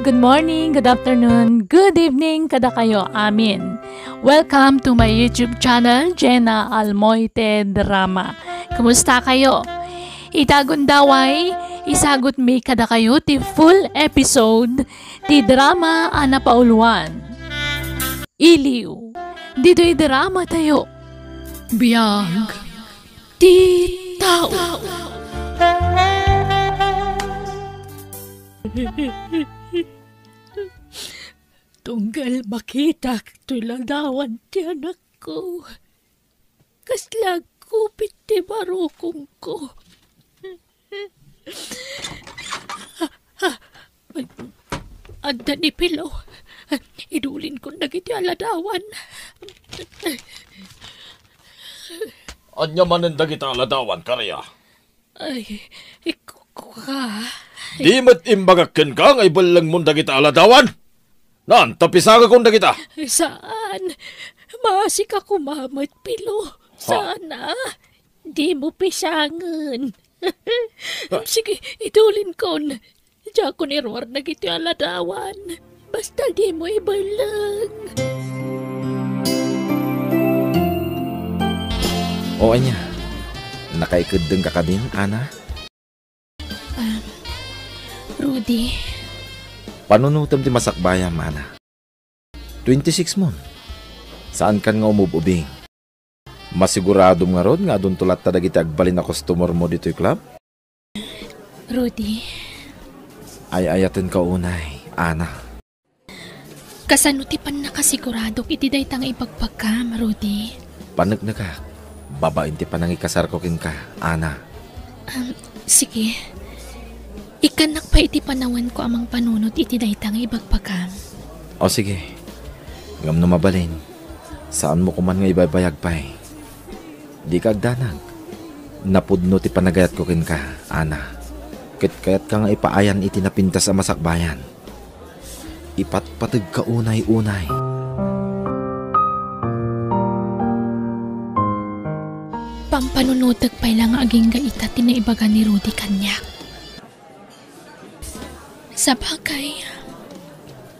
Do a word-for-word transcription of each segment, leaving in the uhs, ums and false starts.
Good morning, good afternoon, good evening kadakayo amin. Welcome to my YouTube channel, Jenna Almoite Drama. Kumusta kayo? Ita gundaway, isagutmi kadakayo ti full episode ti drama a napauluan, Iliw. Ditoy drama tayo, biag ti tao. Tunggal makitak toy ladawan ti anakko, kasla agkupit ti barukongko. Adda ni Pilo. Idulinkon dagiti a ladawan. Ania manen dagita a ladawan, Karia? Ay, ikukuka. Di met imbagak kenka nga ibellengmon dagita a ladawan? Naan, ta pisangakon dagita. Saan. Maasika koma met, Pilo. Ha? Saan a. Dimo pisangen. Sige, idulinkon. Diakon iruar dagiti a ladawan. Basta dimo ibelleng. O ania, nakaikeddengka kadin, Ana? Um, Rudy. Panunotem ti masakbayam, Ana. Twenty-six mon. Saankan nga umub-ubing. Masiguradom ngarud nga adunto latta dagiti agbalin a customermo ditoy club? Rudy. Ay-ayatenka unay, Ana. Kasano ti pannakasiguradok iti dayta nga ibagbagam, Rudy? Paneknekak, babaen ti panangikasarko kenka, Ana. Um, sige. Ikkannak pay iti panawenko a mangpanunot iti dayta nga ibagbagam. O sige. Ngem no mabalin, saanmo koman nga ibaybayag pay. Dika agdanag. Napudno ti panagayatko kenka, Ana. Ket kayatka nga ipaayan iti napintas a masakbayan. Ipatpategka unay-unay. Pampanunotek pay la nga agingga ita ti naibaga ni Rudy kaniak. Sabagay,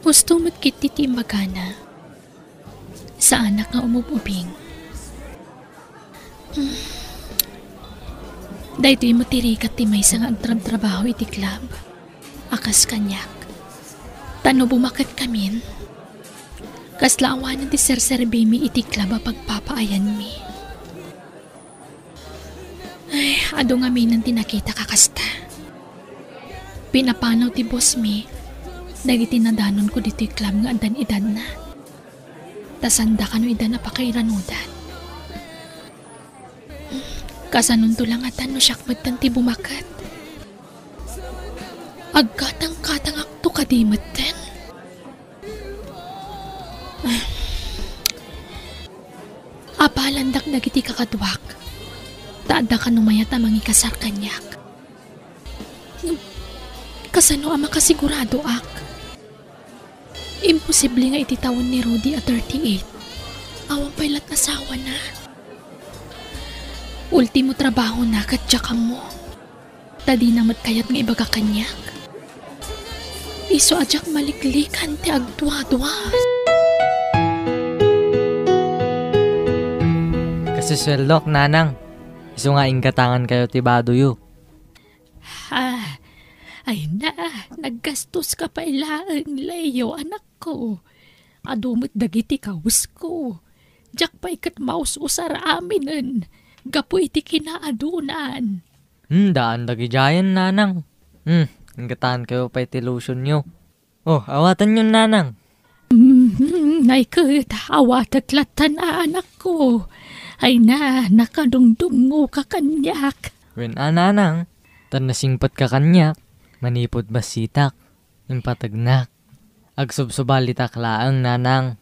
husto met ketdi ti imbagana. Saanak nga umub-ubing. Hmm. Daytoy met ti rigat ti maysa nga agtrabtrabaho iti club a kas kaniak. Ta no bumaketkamin, kasla awanen ti serserbimi iti club a pagpapaayanmi. Ay, adu ngaminen ti nakitak a kasta. Pinapanaw ti bossmi dagiti nadanonko ditoy club nga addan edadna. Ta sanda kano ida a pakairanudan. Kasanonto la ngatan no siak metten ti bumaket? Agkatangkatangakto kadi metten? Apalandak dagiti kakaduak, ta adda kano mayat a mangikasar kaniak. Ngem kasano a makasiguradoak? Imposible nga iti tawen ni Rudy a thirty-eight, awan pay la't asawana. Ultimo trabahona ket diak ammo. Ta dina met kayat nga ibaga kaniak. Isu a diak maliklikan ti agduadua. Kasisueldok, nanang. Isu nga inggatangankayo ti badoyo. Ah, ay na, naggastoska pay laeng, Leo, anakko. Adu met dagiti kawesko. Diak pay ket maus-usar aminen gapu iti kinaadunan. Hmm, daan dagidiayen, nanang. Hmm, inggatankayo pay ti lotionyo. Oh, awatenyon, nanang. Hmm, ay ket, awatek lattan a, anakko. Ay na, nakadungdungngoka kaniak. Wen a, nanang, ta nasingpetka kaniak, manipud bassitak. Impategnak. Agsubsubalitak laeng, nanang.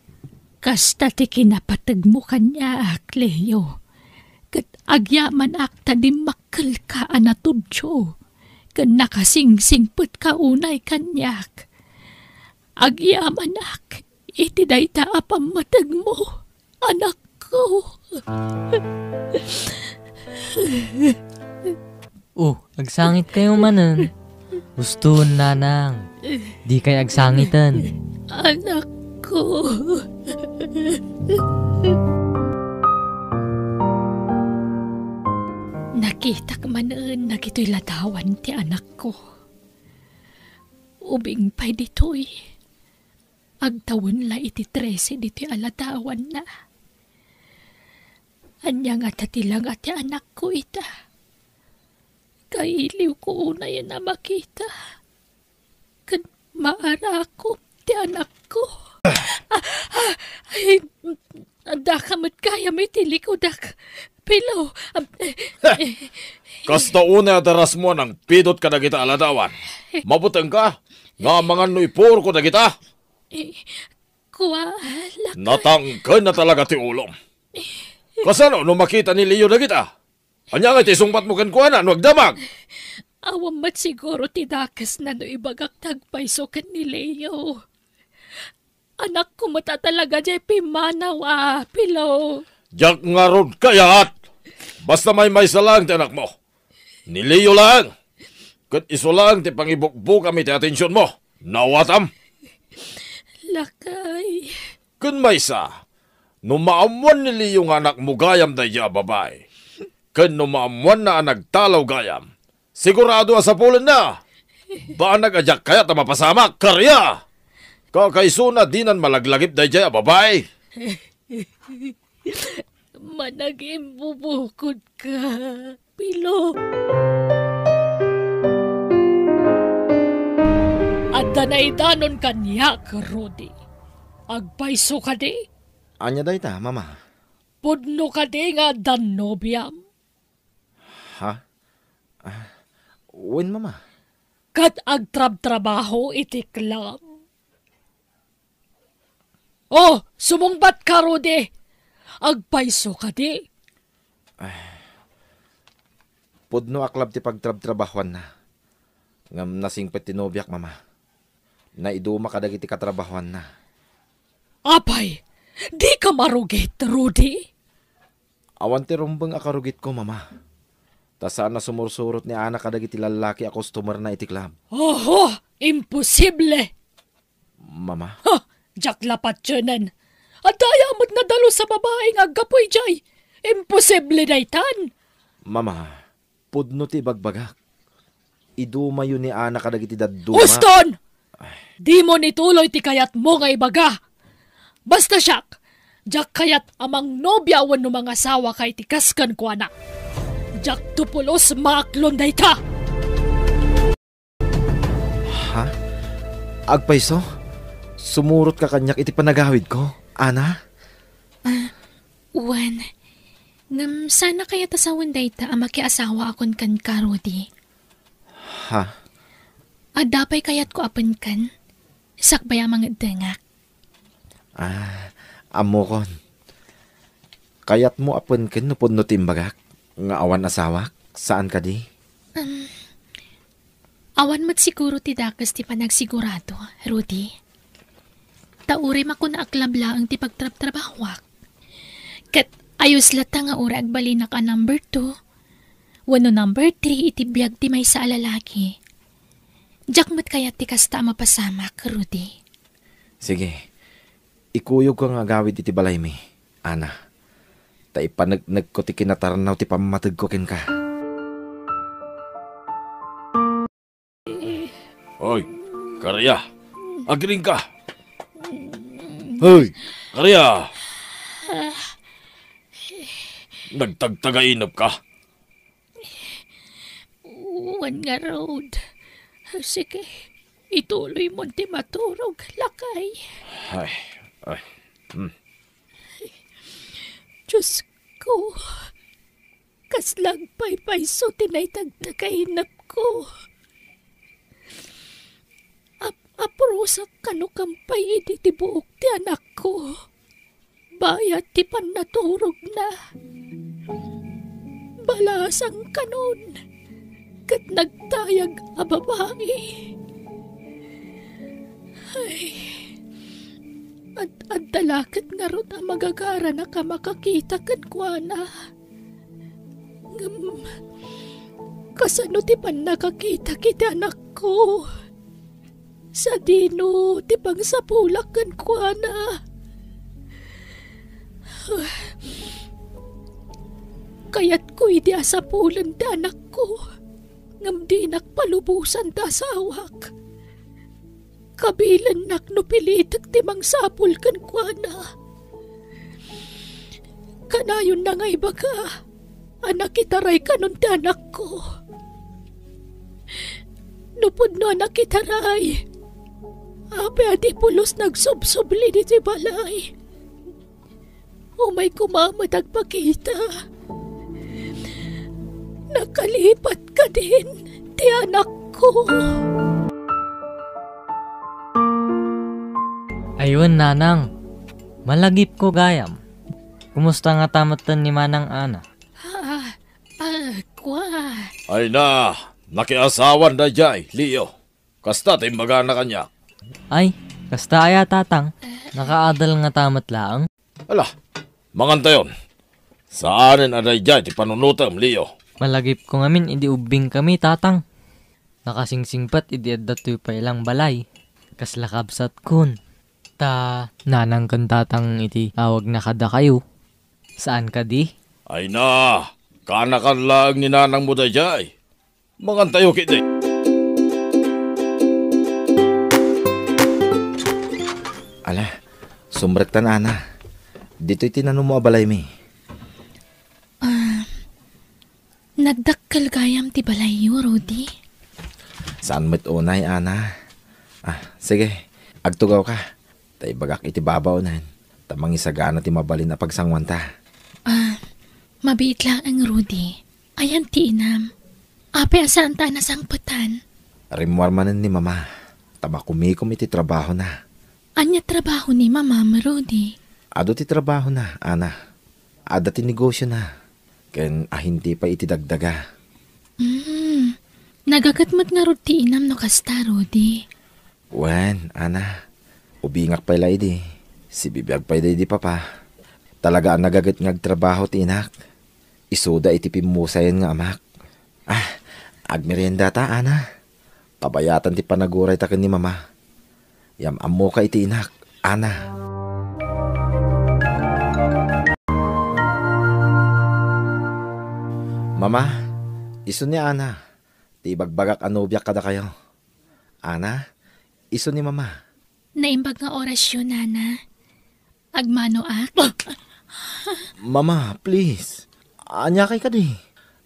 Kasta ti kinapategmo kaniak, Leo. Ket agyamanak ta dimmakkelka a natudjo, ken nakasingsingpetka unay kaniak. Agyamanak iti dayta a pammategmo, anakko. Oh, agsangitkayo manen. Husto, nanang. Dikay agsangiten. Anakko. Nakitak manen dagitoy ladawan ti anakko. Ubing pay ditoy, agtawen la iti trese ditoy a ladawanna. Ania ngata ti langa ti anakko ita? Kailiwko unayen a makita ken maarakom ti anakko. Ah, ah, ay, addaka met gayam iti likudak. Pilo, ah, eh, eh. Kasta unay a darasmo a nangpidot kadagita a ladawan. Mabutengka nga amangan no ipuorko dagita. Eh, kua, lakay. Natangken na talaga ti ulom. Kasano no makita ni Leo dagita? Ania ngay ti isungbatmo kenkuana no agdamag? Awan met siguro ti dakesna no ibagak ti agpayso ken ni Leo. Anakko met a talaga diay pimmanaw a, Pilo. Diak ngarud kayat! Basta maymaysa laeng ti anakmo. Ni Leo laeng. Ket isu laeng ti pangibukbukam iti atensionmo. Naawatam? Lakay. Ken maysa, no maammoan ni Leo nga anakmo gayam daydiay a babai, ken no maammoanna a nagtalaw gayam, sigurado a sapulenna. Banag a diak kayat a mapasamak, Karia! Kakaisuna dinan malaglagip daydiay a babai. Managimbubukodka, Pilo. Adda naidanon kaniak, Rudy. Agpayso kadi? Ania dayta, Mama? Pudno kadi nga addan nobiam? Ha? Ah, wen, Mama. Ket agtrabtrabaho iti club? Oh, sumungbatka, Rudy! Agpayso kadi? Ay, pudno a club ti pagtrabtrabahoanna. Ngem nasingpet ti nobiak, Mama. Naiduma kadagiti katrabahoanna. Apay, dika marugit, Rudy? Awan ti rumbeng a karugitko, Mama. Ta saan a sumursurot ni Ana kadagiti lallaki a customerna iti club. Oho, imposible! Mama? Ha! Diak la patienen. Adda aya met nadalus a babai nga aggapu idiay? Imposible daytan! Mama, pudno ti ibagbagak. Idumayo ni Ana kadagiti dadduma. Uston! Ay. Dimo ituloy ti kayatmo nga ibaga. Basta siak, diak kayat a mangnobia wenno mangasawa ka iti kas kenkuana. Diak to pulos maaklon dayta. Ha? Agpayso? Sumurotka kaniak iti panagawidko, Ana? Ah, wen. Ngem saan a kayat a sawen dayta a makiasawaakon kenka, Rudy. Ha? Adda pay kayatko a penken, sakbay a mangeddengak. Ah, ammokon. Kayatmo a penken no pudno ti imbagak nga awan asawak? Saan kadi? Um, awan met siguro ti dakes ti panagsigurado, Rudy. Ta uray makuna a club laeng ti pagtrabtrabahoak. Ket ayos latta nga uray agbalinak a number two wenno number three iti biag ti maysa a lalaki. Diak met kayat ti kasta a mapasamak, Rudy. Sige. Ikuyogko nga agawid iti balaymi, Ana. Ta ipanegnegko ti kinatarnaw ti pammategko kenka. Hoy, Karia! Agriingka! Hoy, Karia! Nagtagtagainepka? Wen ngarud. Sige, ituloy mo ti maturog, lakay. Ay, ay. Hmm. Diyos ko, kasla agpaypayso ti naitagtagainepko. Ap-, aprusak kano kampay idi ti buok ti anakko. Bayat ti pannaturogna. Balasang kanon ket nagtayag a babai. Ay, ad-, adda la ket ngarud a magagaranak a makakita kenkuana. Ngem, kasano ti pannakakitak iti anakko? Sadino ti pangsapulak kenkuana? Kayatko idi a sapulen ti anakko, ngem dinak palubosan ti asawak. Kabilennak no pilitek ti mangsapul kenkuana. Kanayonna nga ibaga a nakitaray kanon ti anakko. No pudno a nakitaray, apay a di pulos nagsubsubli ditoy balay? Umay koma met agpakita. Nakalipat kadin ti anakko. Aywan, nanang. Malagipko gayam. Kumusta ngata metten ni Manang Ana? Ah, ah, kua. Ay na, nakiasawan daydiay, Leo. Kasta ti imbagana kaniak. Ay, kasta aya, tatang? Nakaadal ngata met laeng? Ala, mangantayon. Saanen a daydiay ti panunotem, Leo? Malagipko ngamin idi ubbingkami, tatang. Nakasingsingpet idi addatoy pay lang balay. Kasla kabsatkon. Ta nanang ken tatang iti awagna kadakayo. Saan kadi? Ay na, kaanakan laeng ni nanangmo daydiay. Mangantayo ketdi. Ala, sumrektan, Ana. Ditoy ti nanummo a balaymi. Ah, nagdakkel gayam ti balayyo, Rudy. Saan met unay, Ana? Ah, sige, agtugawka. Ta ibagak iti babaonen, ta mangisagana ti mabalin a pagsanguanta. Ah, mabiit laeng, Rudy. Ayan ti inam. Apay a saanta a nasangpetan? Rimmuar manen ni Mama, ta makumikom iti trabahona. Ania trabaho ni Mamam, Rudy? Adu ti trabahona, Ana. Adda ti negosiona, ken ahinti pay iti dagdaga. Hmm. Nagaget met ngarud ti inam no kasta, Rudy. Wen, Ana, ubingak pay la idi. Sibibiag pay daydi Papa. Talaga a nagaget nga agtrabaho ti inak. Isuda iti pimmusayen nga amak. Ah, agmeriendata, Ana. Pabayatan ti panagurayta ken ni Mama. Yam-ammoka iti inak, Ana. Mama, isu ni Ana, ti ibagbagak a nobiak kadakayo. Ana, isu ni Mama. Naimbag nga orasyo, Nana. Agmanoak? Mama, please. Ania kay kadi?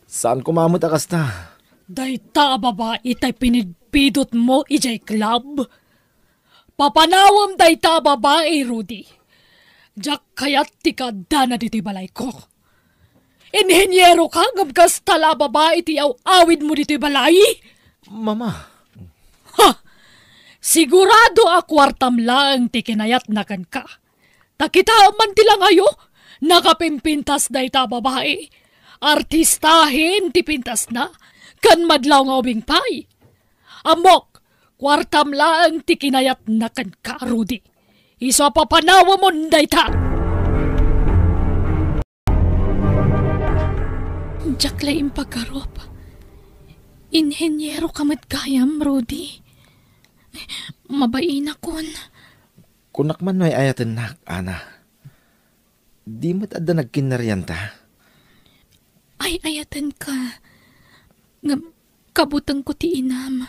Saan koma met a kasta? Dayta a babai tay pinidpidotmo idiay club? Papanawem dayta a babai, Rudy. Diak kayat ti kaaddana ditoy balayko. Inheniero ka ngem kasta la a babai ti aw-awidmo ditoy balay? Mama. Ha! Sigurado a kuartam laeng ti kinayatna kenka. Ta kitaem man ti langayo, nakapimpintas dayta a babai. Artistahen ti pintasna, ken madlaw nga ubing pay. Ammok, kuartam laeng ti kinayatna kenka, Rudy. Isu a papanawemon dayta. Diak la impagarup. Inheniero ka met gayam, Rudy. Mabainakon. Kunak man no ay-ayatennak, Ana. Di met adda nagkinnarianta? Ay-ayatenka. Ngem kabutengko ti inam.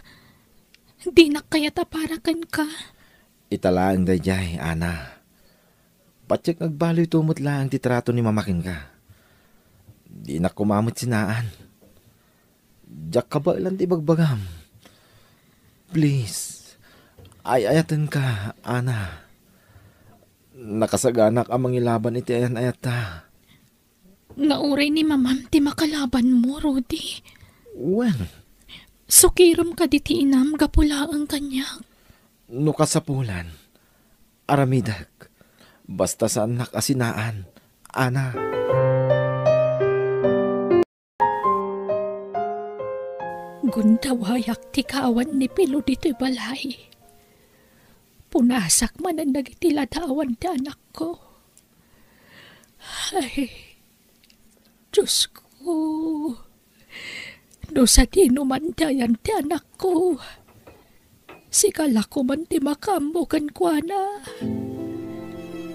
Dinak kayat a para kenka. Ita laeng daydiay, Ana. Patiek nga agbaloyto met laeng ti trato ni Mama kenka. Dinak koma met sinaan. Diak kabaelan ti ibagbagam. Please, ay-ayatenka, Ana. Nakasaganak a mangilaban iti ayan-ayatta. Nga uray ni Mamam ti makalabanmo, Rudy. Wen. Sukirem kadi ti inam gapu laeng kaniak? No kasapulan, aramidek. Basta saannak a sinaan, Ana. Gundawayak ti kaawan ni Pilo ditoy balay. Punasak manen dagiti ladawan ti anakko. Ay, Diosko, no sadino man ti ayan ti anakko, Sika la koman ti makaammo kenkuana.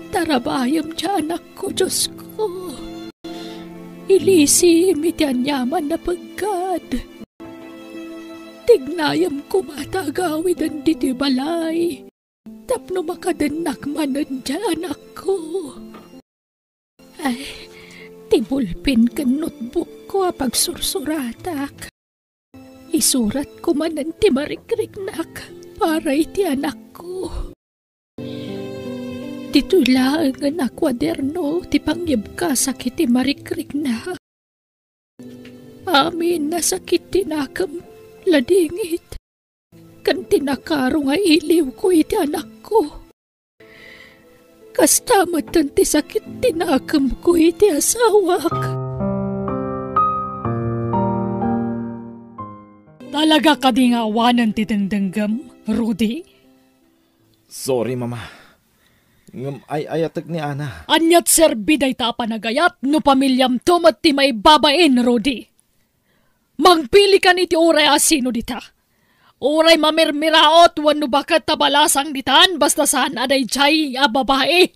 Tarabayem ti anakko, Diosko. Ilisim iti aniaman a peggad. Tignayem koma ta agawiden ditoy balay tapno makadennak manen ti anakko. Ay, ti bulpen ken notebookko a pagsursuratak. Isuratko manen ti marikriknak para iti anakko. Ditoy laengen a kuaderno ti pangyebkasak iti marikriknak. Amin a sakit ti nakem, ladingit, ken ti nakaro nga iliwko iti anakko. Kasta metten ti sakit ti nakemko iti asawak. Talaga kadi nga awanen ti dengdenggem, Rudy? Sorry, Mama. Ngem ay-ayatek ni Ana. Ania ti serbi dayta a panagayat no pamiliamto met ti maibabain, Rudy? Mangpilikan iti uray a sino dita. Uray mamirmiraot wenno baket a balasang ditan basta saan a daydiay a babai.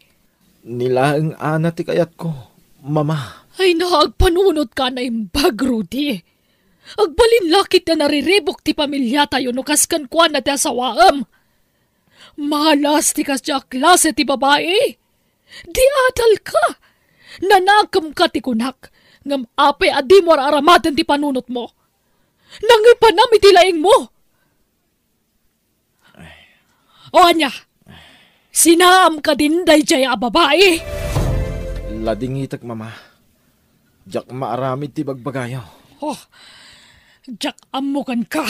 Ni laeng Ana ti kayatko, Mama. Ay, naagpanunotka a naimbag, Rudy. Agbalin la ket a nariribuk ti pamiliatayo no kas kenkuana ti asawaem. Malas ti kasdiay a klase ti babai. Di adalka. Nanakemka ti kunak, ngem apay a dimo ar-aramaten ti panunotmo? Nangipanam iti laingmo. O ania? Sinaam kadin daydiay a babai? Ladingitek, Mama. Diak maaramid ti bagbagayo. Oh, diak ammo kenka.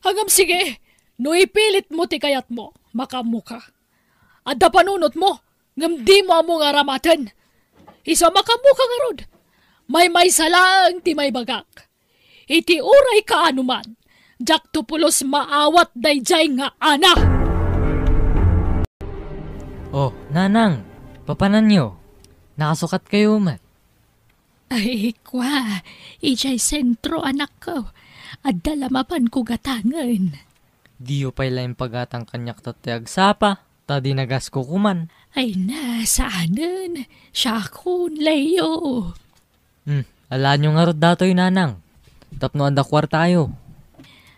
Ngem sige, no ipilitmo ti kayatmo, makaammoka. Adda panunotmo, ngem dimo ammo nga aramaten. Isu a makaammoka ngarud, maymaysa laeng ti maibagak. Iti uray kaano man, diakto pulos maawat daydiay nga Ana. Oh, nanang, papananyo? Nakasukatkayo met. Ay, kua, idiay sentro, anakko. Adda la mapanko gatangen. Diyo pay la impagatang kaniak tatta agsapa, ta di nagasko kuman. Ay na, saanen. Siakon, Leo. Hmm, alaanyo ngarud datoy, nanang. Tapno adda kuartayo.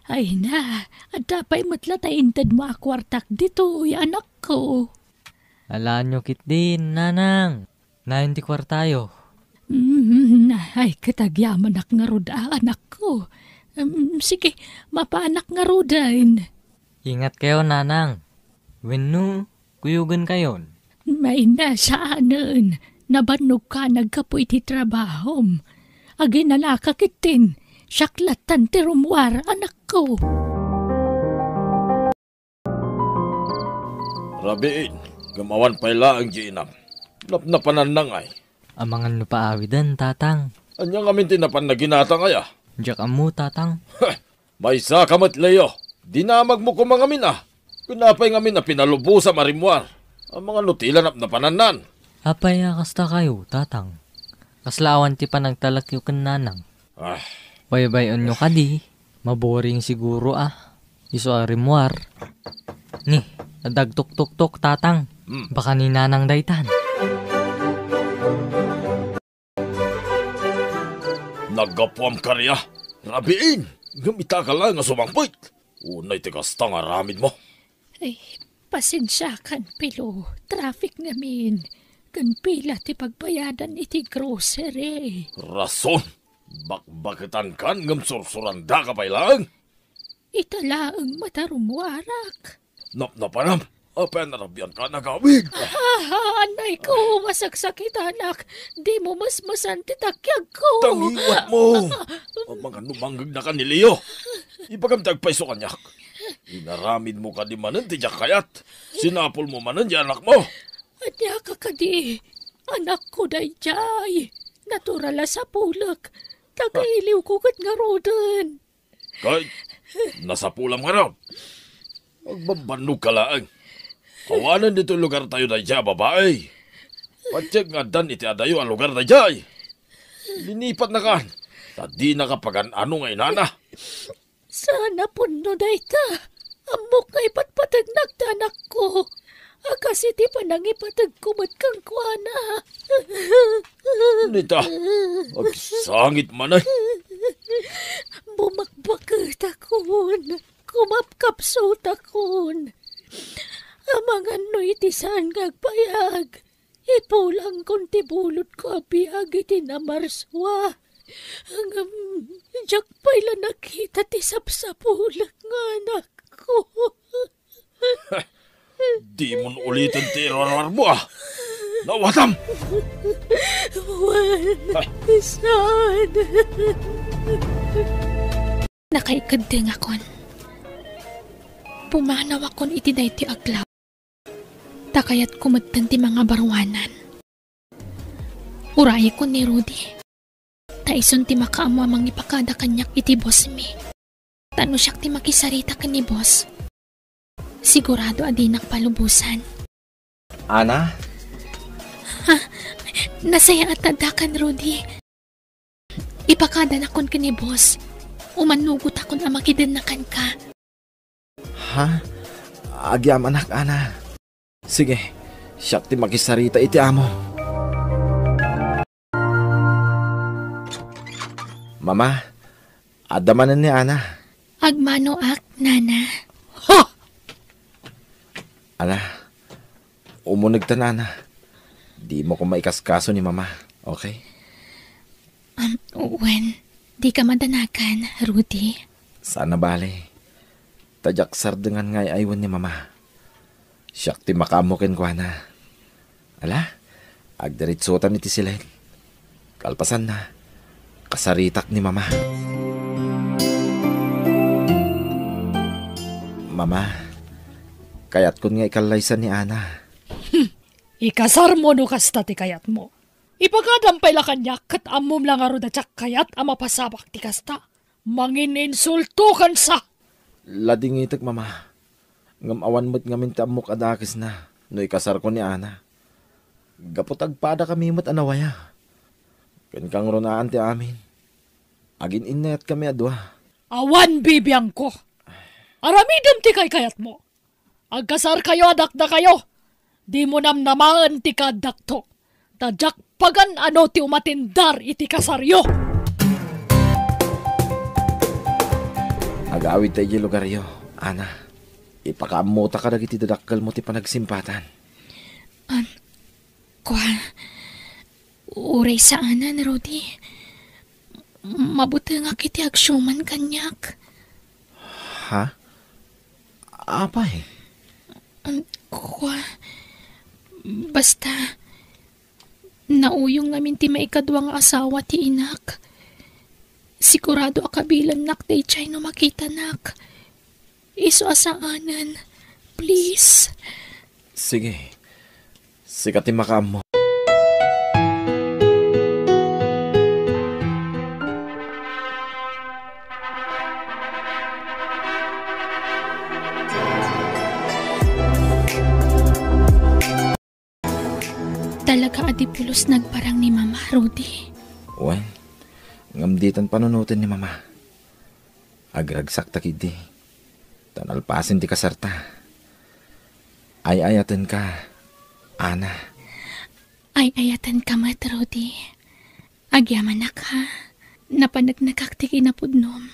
Ay na, adda pay met la ta intedmo a kuartak ditoy, anakko. Alaanyo ketdin, nanang. Nayon ti kuartayo. Mm, ay, ket agyamanak ngarud a, anakko. Mm, sige, mapanak ngaruden. Ingatkayo, nanang. Wenno, kuyogenkayon. Ay na, saanen. Nabannogka naggapu iti trabahom. Aginanaka ketdin. Siak lattan ti rummuar, anakko. Rabiin, ngem awan pay laeng ti inam. Napnapananna ngay. Amangan no paawiden, tatang. Ania ngamin ti napanna ginatang aya? Diak ammo, tatang. Maysaka met, Leo. Dinamagmo koma ngamin a. Ken apay ngamin a pinalubosam a rimmuar? Amangan no ti la napnapanannan. Apay a kastakayo, tatang? Kasla awan ti panagtalekyo ken nanang. Ah. Baybay-onyo kadi, maboring siguro a. Isu a rimmuar. Ni, adda agtuktuktok, tatang. Hmm. Baka ni nanang daytan. Naggapuam kari a, rabiin, ngem ita ka laeng a sumangpet. Unay ti kasta nga aramidmo. Ay, pasensiakan, Pilo. Traffic ngamin. Ken pila ti pagbayadan iti grocery. Rason. Bakbaketankan ngem sursurandaka pay laeng. Ita laeng met a rummuarak. Napnapanam, apay a narabianka a nagawid? Ah, anay ko, masaksakitanak. Dimo mesmesan ti takiagko. Tangiwatmo. Amangan no mangngegnakan ni Leo. Ibagam ti agpayso kaniak. Inaramidmo kadi manen ti diak kayat. Sinapulmo manen ti anakmo. Ania ka kadi? Anakko daydiay. Natural a sapulek. Tagailiwko ket ngaruden. Kay, nasapulam ngarud. Agbambannogka laeng. Awanen ditoy lugartayo daydiay a babai. Patiek nga addan iti adayo a lugar daydiay. Linipatnakan, ta dinaka pagan-ano nga inana. Saan a pudno dayta. Ammok nga ipatpategnak ti anakko a kas iti panangipategko met kenkuana. Nita, agsangit manen. Bumakbaketakon, kumapkapsutakon. Amangan no iti saan nga agpayag, ipulangkon ti bulodko a biag iti namarsua. Ngem diak pay la nakita ti sapsapulet nga anakko. Dimon uliten ti iruaruarmo, a. Nawatam! Wen, saan? Nakaikeddengakon. Pumanawakon iti daytoy a club. Ta kayatko metten ti mangabaruanan. Urayekon ni Rudy. Ta isun ti makaammo a mangipakada kaniak iti boss mi. Ta no siak ti makisarita ken ni boss, sigurado a dinak palubosan. Ana? Ha? Nasayaat ta addakan, Rudy. Ipakadanakon ken ni boss. Umannugotakon a makidennakanka. Ha? Agyamanak, Ana. Sige, siak ti makisarita iti amo. Mama, adda manen ni Ana. Agmanoak, Nana. Ha! Ana, umunegta, Ana. Dimo koma ikaskaso ni Mama, okay? Um, wen, dika madanagan, Rudy. Saan a bale. Ta diak sardengan nga ay-aywen ni Mama. Siak ti makaammo kenkuana. Ala, agdiritsutan iti siled. Kalpasanna, kasaritak ni Mama. Mama, kayatkon nga ikallaysan ni Ana. Hmm, ikasarmo no kasta ti kayatmo. Ipakadam pay la kaniak ket ammom la ngarud a diak kayat a mapasabak ti kasta. Mangininsulto kensa. Ladingitek, Mama. Ngem awan met ngamin ti ammok a dakesna no ikasarko ni Ana. Gapu ta agpadakami met a nawaya. Ken kangrunaan ti amin, agin-innayatkami a dua. Awan bibiangko. Aramidem ti kaykayatmo. Agkasarkayo a dakdakayo. Dimo namnamaen ti kaaddakto. Ta diak pagan-ano ti umatindar iti kasaryo. Agawidta idiay lugaryo, Ana. Ipakaammota kadagiti dadakkelmo ti panagsimpatan. Am, kua, uray saanen, Rudy. Mabutengak iti agsiuman kaniak. Ha? Apay? Am, kua, basta, nauyong ngamin ti maikadua nga asawa ti inak. Sigurado a kabilennak daydiay no makitanak. Isu a saanen. Please. Sige. Sika ti makaammo. Talaga a di pulos nagparang ni Mama, Rudy. Wen, ngem ditan panunoten ni Mama. Agragsakta ketdi. Ta nalpasen ti kasarta. Ay-ayatenka, Ana. Ay-ayatenka met, Rudy. Agyamanak, ha? Napaneknekak ti kinapudnom.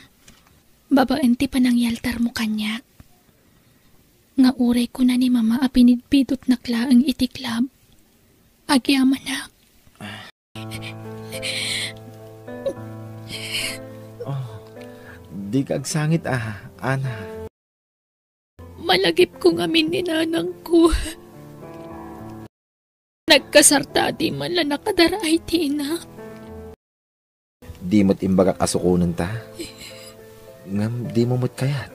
Babaen ti panangyaltarmo kaniak. Nga uray kuna ni Mama a pinidpidotnak laeng iti club. Agyamanak. Oh, dika agsangit, a, Ana. Malagipko ngamin ni nanangko. Nagkasarta a di man la nakadaraay ti inak. Di met imbagak a sukonenta. Ngem dimo met kayat.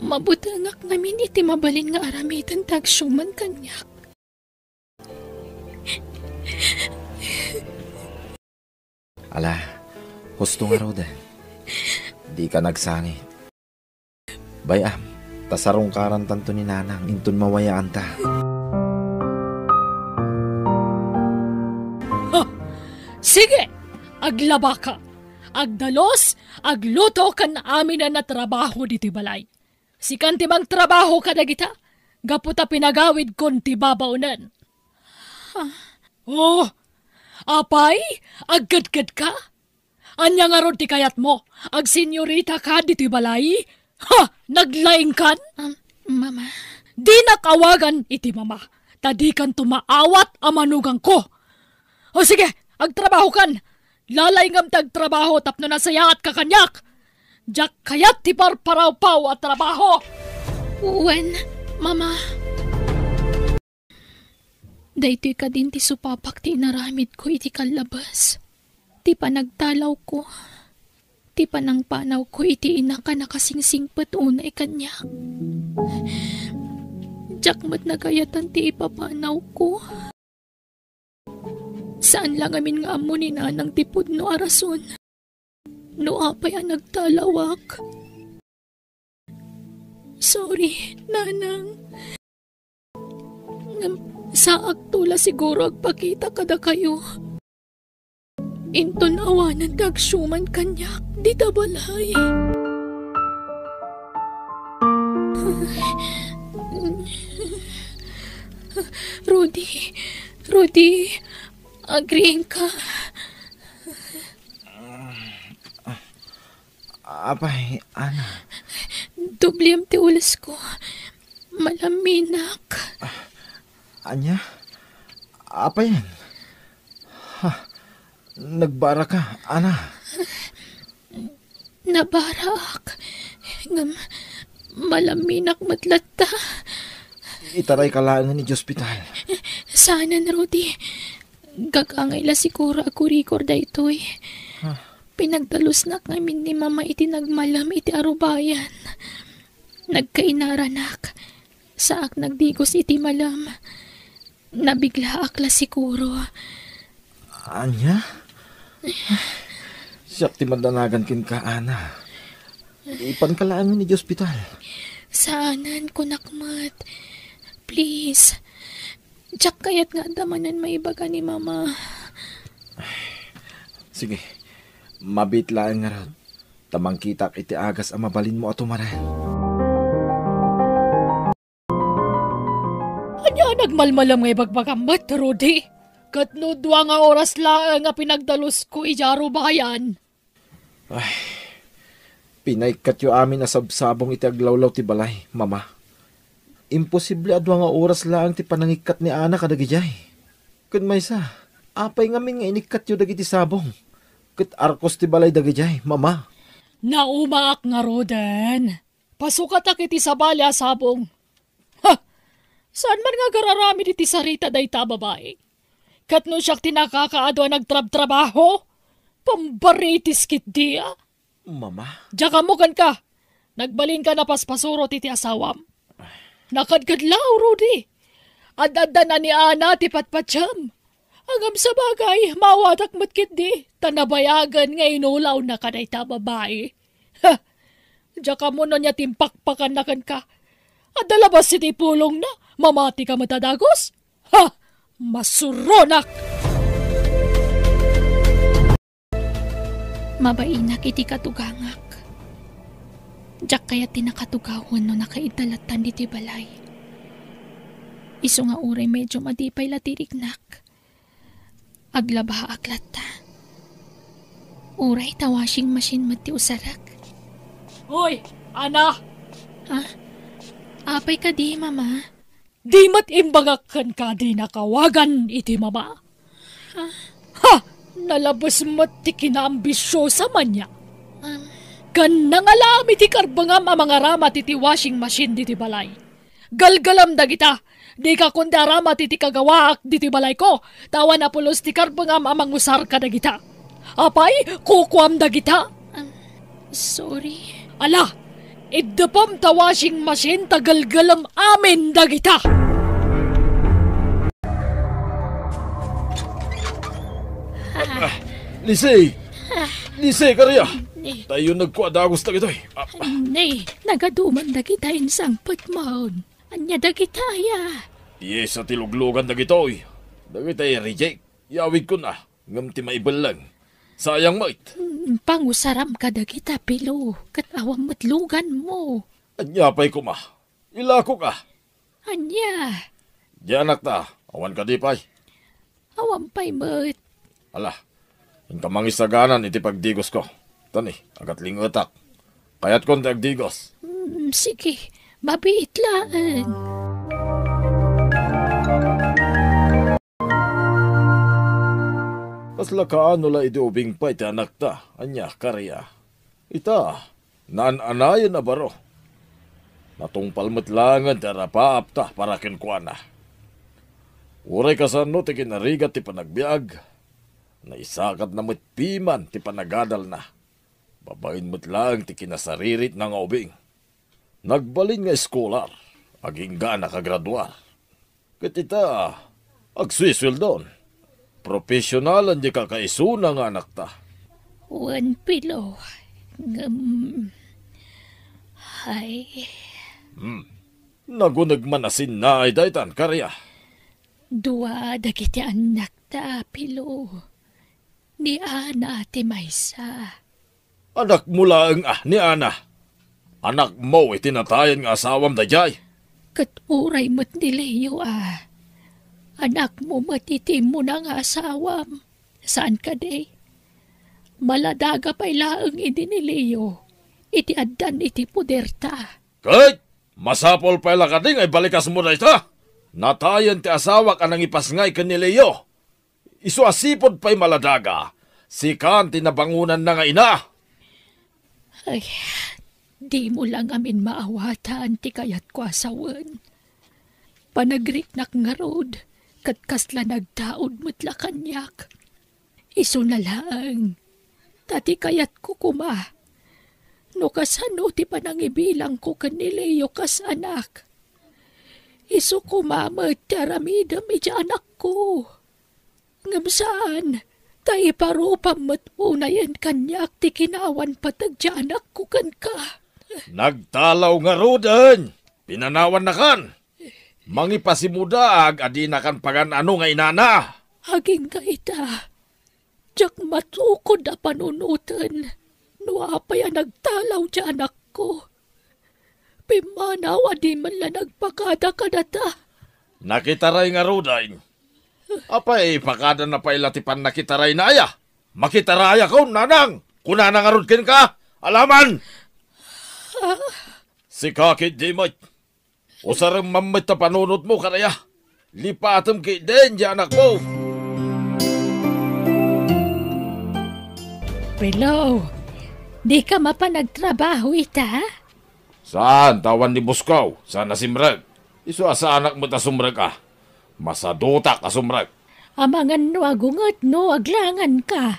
Mabutengak ngamin iti mabalin nga aramiden ti agsiuman kaniak. Ala, husto ngaruden. Dika agsangit. Bay-am, ta sarungkarantanto ni Nanang inton mawayaanta. Ha! Sige! Aglabaka! Agdalus, agluto ken aminen a trabaho ditoy balay. Sikan ti mangtrabaho kadagita, gapu ta pinagawidkon ti babaonen. Ah. Oh, apay, agkedkedka? Ania ngarud ti kayatmo? Agsenyorita ka ditoy balay? Ha! Naglaingkan? Um, Mama. Dinak awagan iti mama, ta dikanto maawat a manugangko. O sige, agtrabahokan! Lalaingam ti agtrabaho tapno nasayaatka kaniak! Diak kayat ti parparawpaw a trabaho! Wen, Mama. Daytoy kadin ti supapak ti inaramidko iti kallabas. Ti panagtalawko. Ti panangpanawko iti inak a nakasingsingpet unay kaniak. Diak met nagayatan ti ipapanawko. Saan la ngamin nga ammo ni Nanang ti pudno a rason no apay a nagtalawak. Sorry, Nanang. Ngem saakto la siguro agpakita kadakayo. Inton awanen ti agsiuman kaniak dita balay. Rudy, Rudy, agriingka. Apay, Ana? Dubliem ti ulesko. Malaminak. Ania? Apayen? Ha, nagbaraka, Ana? Nabaraak. Ngem malaminak met latta. Itarayka laengen iti ospital. Saanen, Rudy. Gagangay la siguro a kurikor daytoy. Ha? Pinagdalusnak ngamin ni Mama iti nagmalem iti arubayan. Nagkainaranak. Saak nagdigos iti malem. Nabiglaak la siguro. Ania? Siak ti mandanagan kenka, Ana. Ipanka laengen iti ospital. Saanen, kunak met. Please. Diak kayat nga adda manen maibaga ni Mama. Sige, mabiit laeng ngarud, ta mangkitak iti agas a mabalinmo a tumaren. Ania a nagmalmalem nga ibagbagam met, Rudy? Ket no dua nga oras laeng a pinagdalusko idiay arubayan. Ay, pinaikkatyo amin a sabsabong iti aglawlaw ti balay, Mama. Imposible a dua nga oras laeng ti panangikkat ni Ana kadagidiay. Ken maysa, apay ngamin nga inikkatyo dagiti sabong? Ket arkos ti balay dagidiay, Mama. Naumaak ngaruden. Pasukatak iti sabali a sabong. Ha! Saan man nga agararamid iti sarita dayta a babai? Ket no siak ti nakakaadu a nagtrabtrabaho, pambaritis ketdi a. Mama? Diak ammo kenka. Nagbalinka a paspasurot iti asawam. Nakadkadlaw, Rudy. Ad-addan a ni Ana ti patpatiam. Ngem sabagay, maawatak met ketdi, ta nabayagen nga inulawnaka dayta a babai. Ha! Diak ammo no ania ti impakpakanna kenka. Adda labas iti pulongna, mamatika met a dagus. Ha! Masuronak! Mabainak iti katugangak. Diak kayat ti nakatugaw wenno nakaidda lattan ditoy balay. Isu nga uray medyo madipay la ti riknak. Aglabaak latta. Uray ta washing machine met ti usarek. Hoy, Ana! Ha? Apay kadi, Mama? Di met imbagak kenka dinak awagan iti Mama. Ha? Ha! Nalabes met ti kinaambisiosa man nia. Um. Ken nangalaam iti karbengam a mangaramat iti washing machine diti balay. Galgalam dagita, dika kundi aramat iti kagawaak diti balayko, ta awan a pulos ti karbengam a mangusar kadagita. Apay, kukuam dagita? Um, sorry. Ala, iddepem ta washing machine ta galgalem amin dagita. Ah, Lise! Lise, karia! Ni. Tayo nagkua dagus dagitoy. Ah, Ni, nagaduman dagita insangpet mon. Ania dagita aya? Piyesa ti luglugan dagitoy. Dagitay reject. Yawidkon a, ngem ti maibelleng. Sayang met. Hmm, pangusaram kadagita, Pilo, ket awan met luganmo. Ania pay koma? Ilakoka. Ania? Diay anakta, awan kadi pay? Awan pay met. Ala, inka mangisaganan iti pagdigosko. Tani, agatlingetak. Kayatkon ti agdigos. Mm, sige, mabiit laeng. Kasla kaano la idi ubing pay ti anakta, ania, Karia? Ita, naan-anayen a baro. Natungpal met laengen ti arapaapta para kenkuana. Uray kasano ti kinarigat ti panagbiag, naisakatna met piman ti panagadalna. Babaen met laeng ti kinasariritna nga ubing. Nagbalin nga eskolar, agingga a nakagraduar. Ket ita, agsusueldon. Profesionalen diay kakaisuna nga anakta. Wen, Pilo, ngem, ay. Hmm. Naguneg man a sinnaay daytan, Karia. Dua dagiti annakta, Pilo. Ni Ana ti maysa. Anakmo laeng a ni Ana. Anakmo iti natayen nga asawam daydiay. Ket uray met ni Leo a. Anakmo met iti immuna nga asawam. Saan kadi? Maladaga pay laeng idi ni Leo iti addan iti poderta. Ket masapul pay la kadi nga ibalikasmo dayta? Natayen ti asawak a nangipasngay ken ni Leo. Isu a sipud pay maladaga, sikan ti nabangonanna nga ina. Ay, dimo la ngamin maawatan ti kayatko a sawen. Panagriknak ngarud, ket kasla nagtaud met la kaniak. Isuna laeng, ta ti kayatko koma, no kasano ti panangibilangko ken ni Leo kas anak. Isu koma met ti aramidem idiay anakko. Ngem saan, ta iparupam met unayen kaniak ti kinawan pateg ti anakko kenka. Nagtalaw ngaruden! Pinanawannakan! Mangipasimudaag a dinakan pagan-ano nga inana. Agingga ita, diak matukod a panunoten no apay a nagtalaw ti anakko. Pimmanaw a di man la nagpakada kadata. Nakitaray ngaruden. Apay, ipakadana pay la ti pannakitaraynaya? Makitarayakon, nanang! Kunana ngarud kenka, alaman! Ah. Sika ketdi met. Usarem man met ta panunotmo, Karia. Lipatem ketdin ti anakmo. Pilo, dika mapan agtrabaho ita? Saan, ta awan ni Buskaw, saan a simrek. Isu a saanak met a sumrek a. Masadutak a sumrek. Amangan no agunget no aglanganka.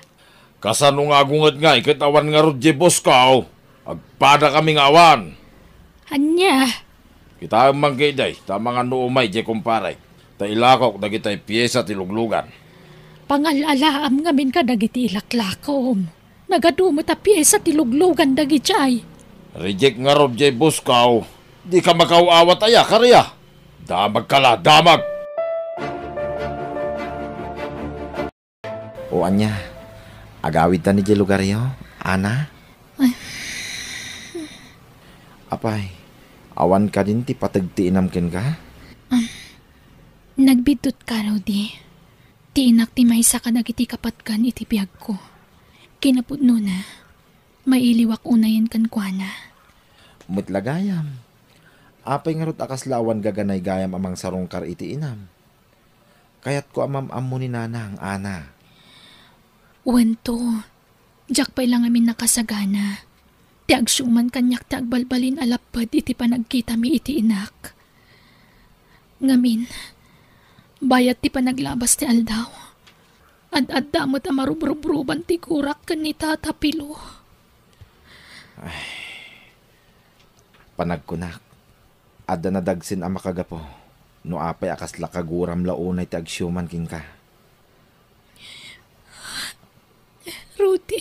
Kasano nga agunget ngay ket awan ngarud diay Buskaw? Agpadakami nga awan. Ania? Kitaem man ketdi, ta amangan no umay diay kumparek, ta ilakok dagitay piesa ti luglugan. Pangal-alaam ngamin kadagiti ilaklakom. Nagadu met a piesa ti luglugan dagidiay. Reject ngarud diay Buskaw. Dika makaaw-awat aya, Karia? Damagka la, damag! O ania, agawidta ni diay lugaryo, Ana? Ay. Apay, awan kadin ti pateg ti inam kenka? Nagbiddut ka, Rudy. Ti inak ti maysa kadagiti kapatgan iti biagko. Kinapudnona, mailiwak unayen kenkuana. Met la gayam. Apay ngarud a kasla awan gaganaygayam a mangsarungkar iti inam? Kayatko a mam-ammo ni Nanang, Ana. Wento, diak pay la ngamin nakasagana. Ti agsiuman kaniak ti agbalbalin a lapped iti panagkitami iti inak. Ngamin, bayat ti panaglabas ti aldaw, ad-adda met a marubrubruban ti gurak ken ni Tata Pilo. Ay, panagkunak, adda nadagsen a makagapu no apay a kasla kaguram la unay ti agsiuman kenka. Rudy.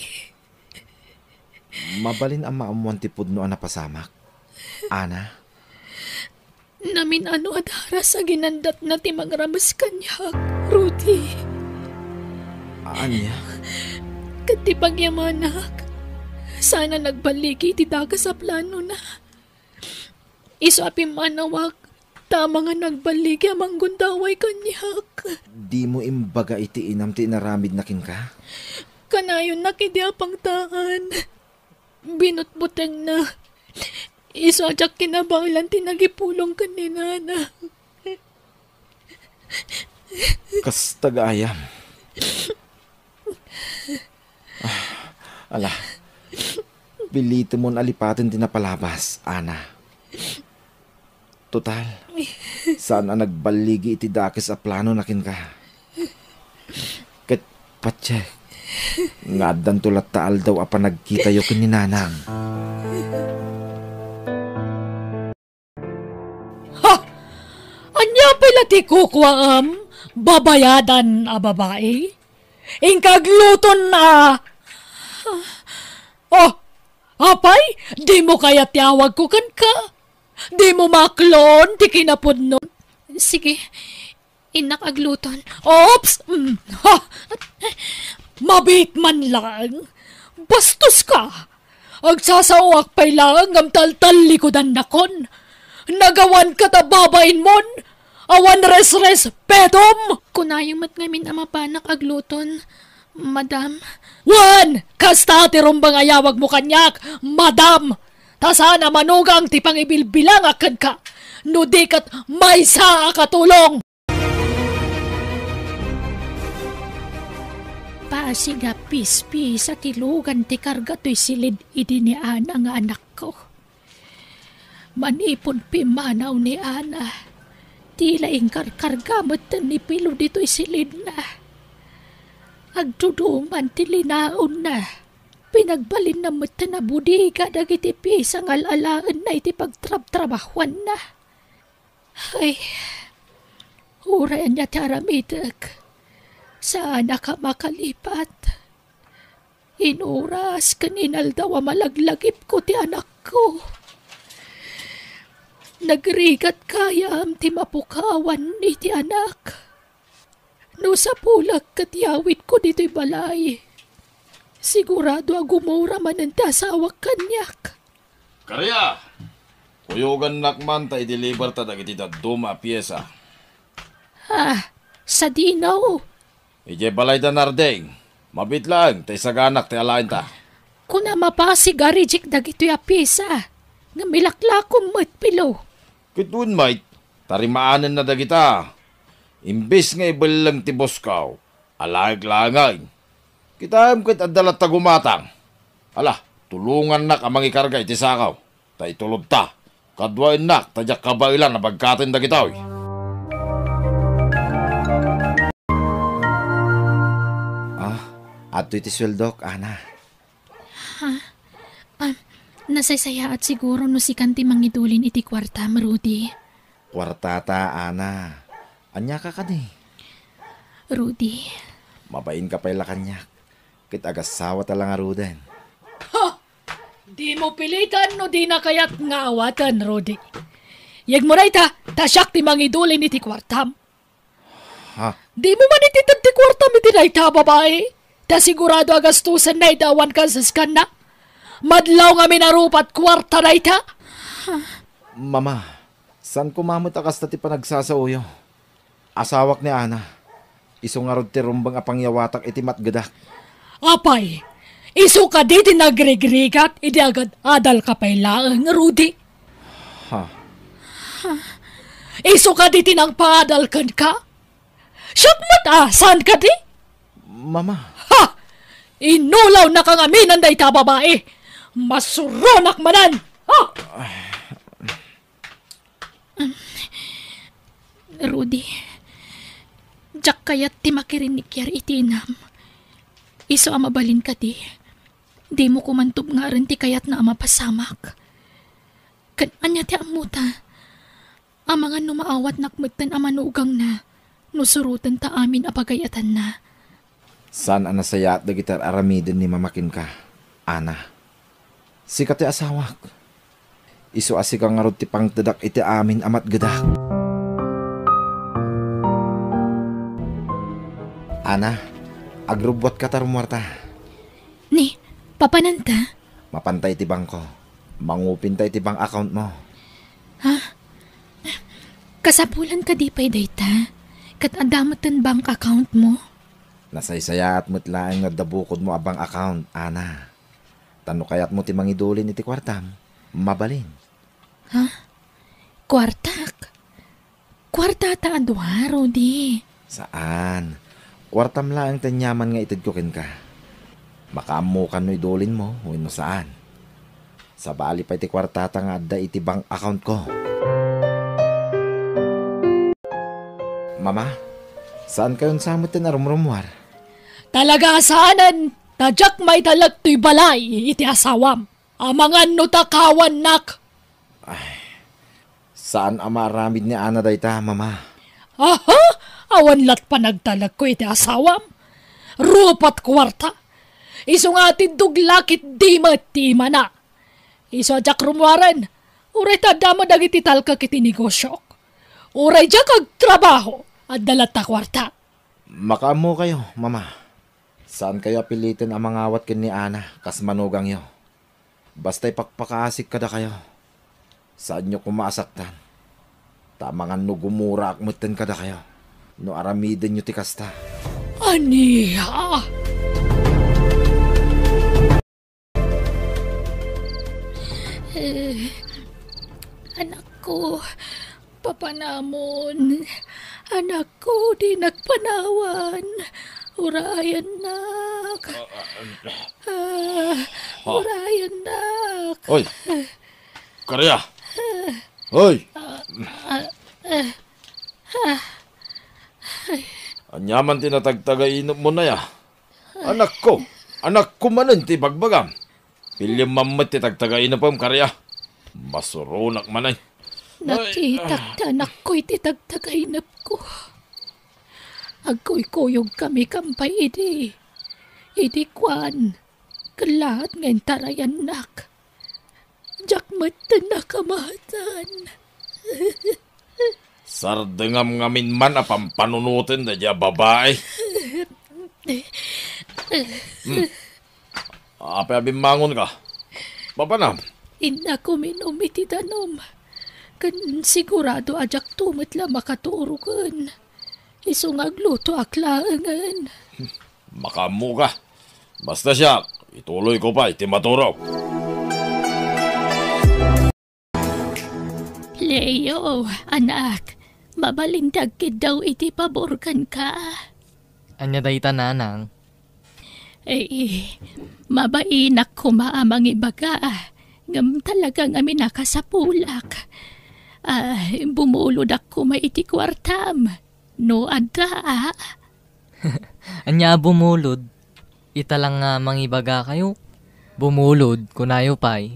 Mabalin a maammuan ti pudno a napasamak, Ana? Namin-ano a daras a ginandatna ti mangrames kaniak, Rudy. Ania? Ket ti pagyamanak, saan a nagballigi iti dakes a planona. Isu a pimmanawak, ta amangan nagballigi a manggundaway kaniak. Dimo imbaga iti inam ti inaramidna kenka? Kanayonnak idi a pangtaan. Binutbutengna. Isu a diak kinabaelan ti nagipulong ken ni Nana. Kasta gayam. Ah, ala, pilitemon a lipaten ti napalabas, Ana. Total, saan a nagballigi iti dakes a planona kenka. Ket patiek nga addanto latta aldaw a panagkitayo ken ni Nanang. Ha! Ania pay la ti kukuaam, babayadan a babai? Inka agluton a... Oh, apay, dimo kayat ti awagko kenka? Dimo maklon ti kinapudno? Sige, innak agluton. Oops! Mm, ha! Mabiit man laeng. Bastos ka! Agsasaoak pay laeng ngem taltallikudannakon. Nagawanka ta babainmon. Awan resrespetom! Kunayo met ngamin a mapanak agluton, Madam. Wen! Kasta ti rumbeng a yawagmo kaniak, Madam! Ta saan a manugang ti pangibilbilangak kenka, no di ket maysa a katulong! Pasig a pispisa ti lugan ti karga toy silid idi ni Ana nga anakko. Manipud pimmanaw ni Ana, ti la inkarkarga metten ni Pilo ditoy silidna. Agduduman ti linaonna. Pinagbalinna metten a budiga dagiti piesa nga al-alaenna iti pagtrabtrabahuanna. Ay, uray ania ti aramidek, saanak a makalipat. Inuras ken inaldaw a malaglagipko ti anakko. Nagrigat gayam ti mapukawan iti anak. No sapulek ket yawidko ditoy balay, sigurado a gumura manen ti asawak kaniak. Karia, kuyogannak man ta i-deliverta dagiti dadduma a piesa. Ah, sadino? Idiay balayda Nardeng, mabiit laeng ta isaganak ti alaenta. Kuna mapasig a reject dagitoy a piesa, ngem ilaklakom met, Pilo. Ket wen met, tarimaanenna dagita. Imbes nga ibelleng ti bosko, alaek laengen. Kitaem ket adda latta gumatang. Ala, tulongannak a mangikarga iti sako, ta itulodta. Kaduaennak ta diak kabaelan a bagkaten dagitoy. Ah, adtoy ti sueldok, Ana. Ha? Ah, nasaysayaat siguro no sikan ti mangidulin iti kuartam, Rudy. Kuartata, Ana. Aniaka kadi? Rudy. Mabainka pay la kaniak. Ket agasawata la ngaruden. Ha! Dimo pilitan no dina kayat nga awaten, Rudy. Yegmo dayta, ta siak ti mangidulin iti kuartam. Ha? Dimo man itited ti kuartam iti dayta a babai. Ta sigurado a gastusenna iti awan kansaskanna. Madlaw ngamin a rupat kuarta dayta. Mama, saan koma met a kasta ti panagsasaoyo. Asawak ni Ana. Isu ngarud ti rumbeng a pangyawatak iti matgedak. Apay, isu kadi ti nagrigrigat idi agad-adalka pay laeng, Rudy? Ha? Isu kadi ti nangpaadal kenka? Siak met a, saan kadi? Mama. Ha! Inulawnaka ngamin dayta a babai. Masuronak manen. Ha! Rudy, diak kayat ti makirinnikiar iti inam. Isu a mabalin kadi, dimo koman tubngaren ti kayatna a mapasamak. Ken ania ti ammota? Amangan no maawatnak metten a manugangna no surotenta amin a pagay-atanna. Saan a nasayaat dagiti ar-aramiden ni Mama kenka, Ana. Sika ti asawak. Isu a sika ngarud ti pangtedak iti amin a matgedak. Ana, agrubbuatka ta rummuarta. Ni, papananta? Mapanta iti bangko. Mangupinta iti bank account mo. Ha? Kasapulan kadi pay dayta? Ket adda met ti bank account mo? Nasaysayaat met laeng no adda bukodmo a bank account, Ana. Ta no kayatmo ti mangidulin iti kuartam, mabalin. Ha? Kuartak? Kuartata a dua, Rudy. Saan. Kuartam laeng ti aniaman nga itedko kenka. Makaammokan no idulinmo wenno saan. Sabali pay ti kuartata nga adda iti bank accountko. Mama, saankayon sa metten a rumrumuar? Talaga a saanen, ta diak maitalek toy balay iti asawam. Amangan no takawannak. Ay, saan a maaramid ni Ana dayta, Mama. Aha? Awan lat panagtalekko iti asawam? Rupat kuarta. Isu nga atiddog la ket di met ti imana. Isu a diak rummuaren, uray ta adda met dagiti talkek iti negosiok. Uray diak agtrabaho, adda latta kuarta. Makaammokayo, Mama. Saankayo a piliten a mangawat ken ni Ana kas manugangyo. Basta ipakpakaasik kadakayo. Saanyo koma a saktan. Ta amangan no gumuraak metten kadakayo no aramidenyo ti kasta. Ania? Eh, anakko, papanamon. Anakko, dinak panawan. Urayennak. Ah, urayennak. Oy, Karia. Oy. Ania man ti natagtagainepmo, Naya? Anakko, anakko manen ti ibagbagam. Piliem man met ti tagtagainepem, Karia. Masuronak manen. Nakitak ti anakko iti tagtagainepko. Agkuykuyogkami kampay idi. Idi kuan, kellaat nga intarayannak. Diak metten nakamatan. Sardengam ngamin man a pampanunoten daydiay a babai. Hmm. Apay a bimmangonka? Papanam? Innak uminum iti danum. Ken sigurado a diakto met la makaturogen. Isu nga aglutoak laengen. Makaammoka. Basta siak, ituloyko pay ti maturog. Leo, anak, mabalin ti agkiddaw iti pabor kenka. Ania dayta, nanang? Eh, mabainak koma a mangibaga, ngem talaga ngamin a kasapulak. Ah, bumulodak koma iti kuartam. No adda, a? Ania a bumulod? Ita lang nga mangibagakayo. Bumulod, kunayo pay.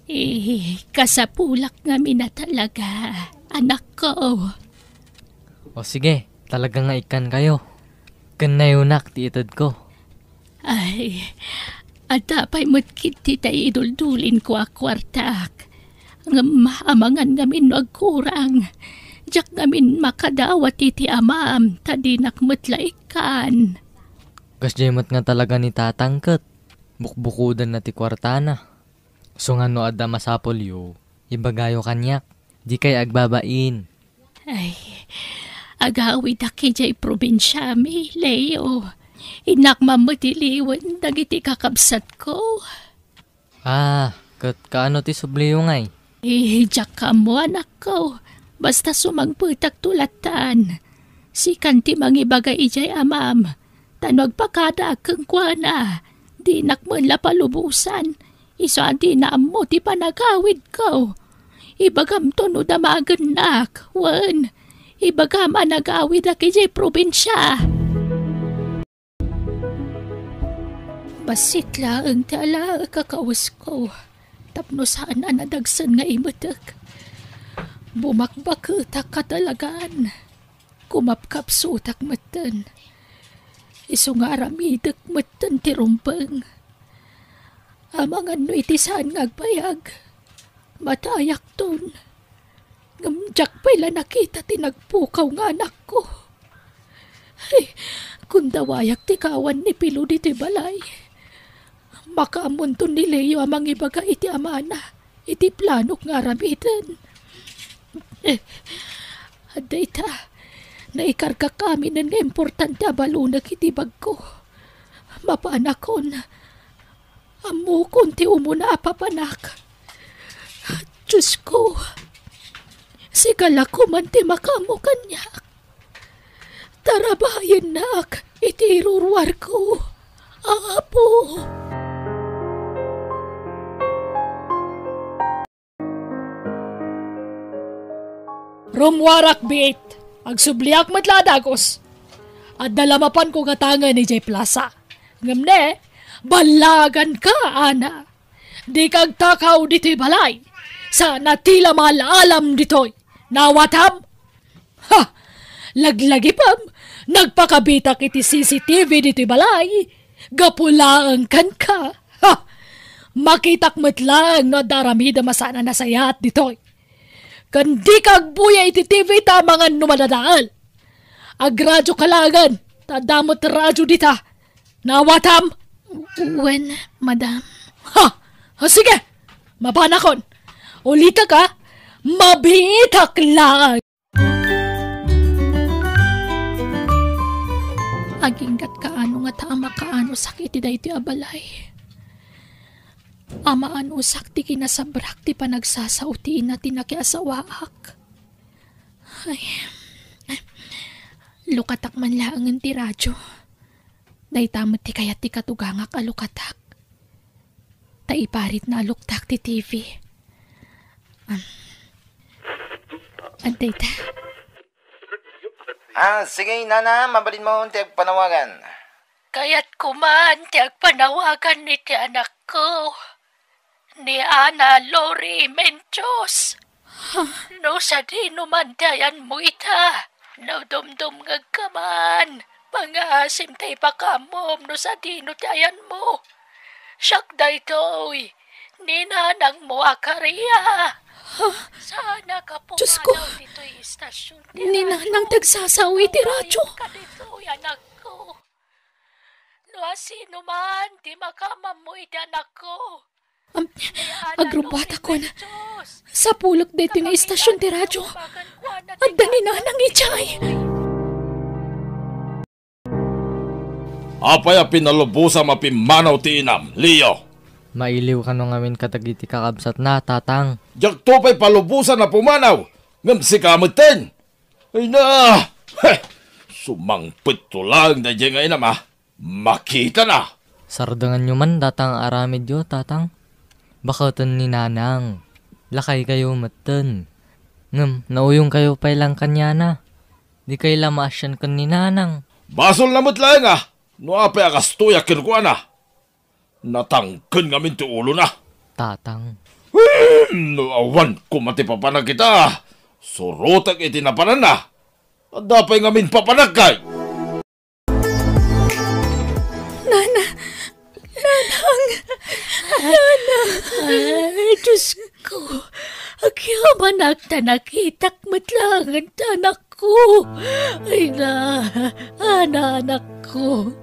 Eh, kasapulak ngamin a talaga, anakko. O sige, talaga nga ikkankayo. Ken nayonak ti itedko. Ay, adda pay met ketdi tay iduldulinko a kuartak. Ngem amangan ngamin no agkurang. Diak ngamin makadawat iti amam, ta dinak met la ikkan. Kasdiay met nga talaga ni tatang ket bukbukodenna ti kuartana. Isu nga no adda masapulyo, ibagayo kaniak. Dikay agbabain. Ay, agawidak idiay probinsiami, Leo. Innak mammatiliwen dagiti kakabsatko. Ah, ket kaano ti subliyo ngay? Eh, diak ammo, anakko. Basta sumangpetakto lattan. Sikan ti mangibaga idiay amam. Ta no agpakadaak kenkuana, dinak met la palubosan. Isu a dina ammo ti panagawidko. Ibagamto no damagennak, wen ibagam a nagawidak idiay probinsia. Bassit laeng ti alaek a kawesko tapno saan a nadagsen nga imetek. Bumakbaketak a talagan. Kumapkapsutak metten. Isu nga aramidek metten ti rumbeng. Amangan no iti saan nga agbayag, matayakton. Ngem diak pay la nakita ti nagpukaw nga anakko. Ay, kundawayak ti kawan ni Pilo ditoy balay. Makaammonton ni Leo a mangibaga iti amana iti planok nga aramiden. Dayta, naikargak amin nga importante a balunek iti bagko. Mapanakon. Ammokon ti umuna a papanak. Diosko, sika la koma ti makaammo kaniak. Tarabayennak iti iruruarko, Apo. Rummuarak biit, agsubliak met la a dagus. Adda la mapanko gatangen idiay plasa. Ngem ne, ballaganka, Ana. Dika agtakaw ditoy balay. Saan a ti la maal-alam ditoy. Nawatam? Ha! Laglagipem, nagpakabitak iti C C T V ditoy balay. Gapu laeng kenka. Ha! Makitak met laeng no adda aramidem a saan a nasayaat ditoy. Ken dika agbuya iti T V ta amangan no madadael. Agradioka laengen, ta adda met radio dita. Nawatam? Wen, madam. Ha! Ha, sige! Mapanakon! Ulitek a, mabiitak laeng! Aginggatka ano ngata a makaanosak iti daytoy a balay. Amaanosak ti kinasabrak ti panagsasao ti ina ti nakiasawaak. Ay, lukatak man laengen ti radio. Dayta met ti kayat ti katugangak a lukatak. Ta iparitna a luktak ti T V. Am, adda ita. Ah, sige, nana, mabalinmo ti agpanawagan. Kayatko man ti agpanawagan iti anakko, ni Ana Lori Menchos. Ha? No sadino man ti ayanmo ita, no dumdumngegka man, pangngaasim ta ipakaammom no sadino ti ayanmo. Siak daytoy, ni nanangmo a Karia. Ha? Saan a Diyos ko! Pumanaw ditoy istasyon ti radyo. Ni nanang ti agsasao iti radyo. Kaditoy, anakko. No asino man ti makaammo iti anakko. Am, agrubbatakon. Sapulek daytoy nga istasyon ti radyo. Adda ni nanang idiay. Apay a pinalubosam a pimmanaw ti inam, Leo? Mailiw kano ngamin kadagiti kakabsatna, Tatang. Diakto pay palubosan a pumanaw, ngem sika metten. Ay na! Heh! Sumangpetto laeng daydiay nga inam a makitana. Sardenganyo man data nga aramidyo, Tatang. Baketen ni Nanang. Lakaykayo metten. Ngem, nauyongkayo pay laeng kaniana. Dikay la maasian ken ni Nanang. Basolna met laeng a no apay a kastoyak kenkuana. Natangken ngamin ti ulona. Tatang. Hmm, no awan koma ti papanak ita, surotek iti napananna. Adda pay ngamin papanakay. Nana, Nanang, Nana. Ay, Diyos ko. Agyamanak ta nakitak met laeng ti anakko. Ay na, Ana, anakko.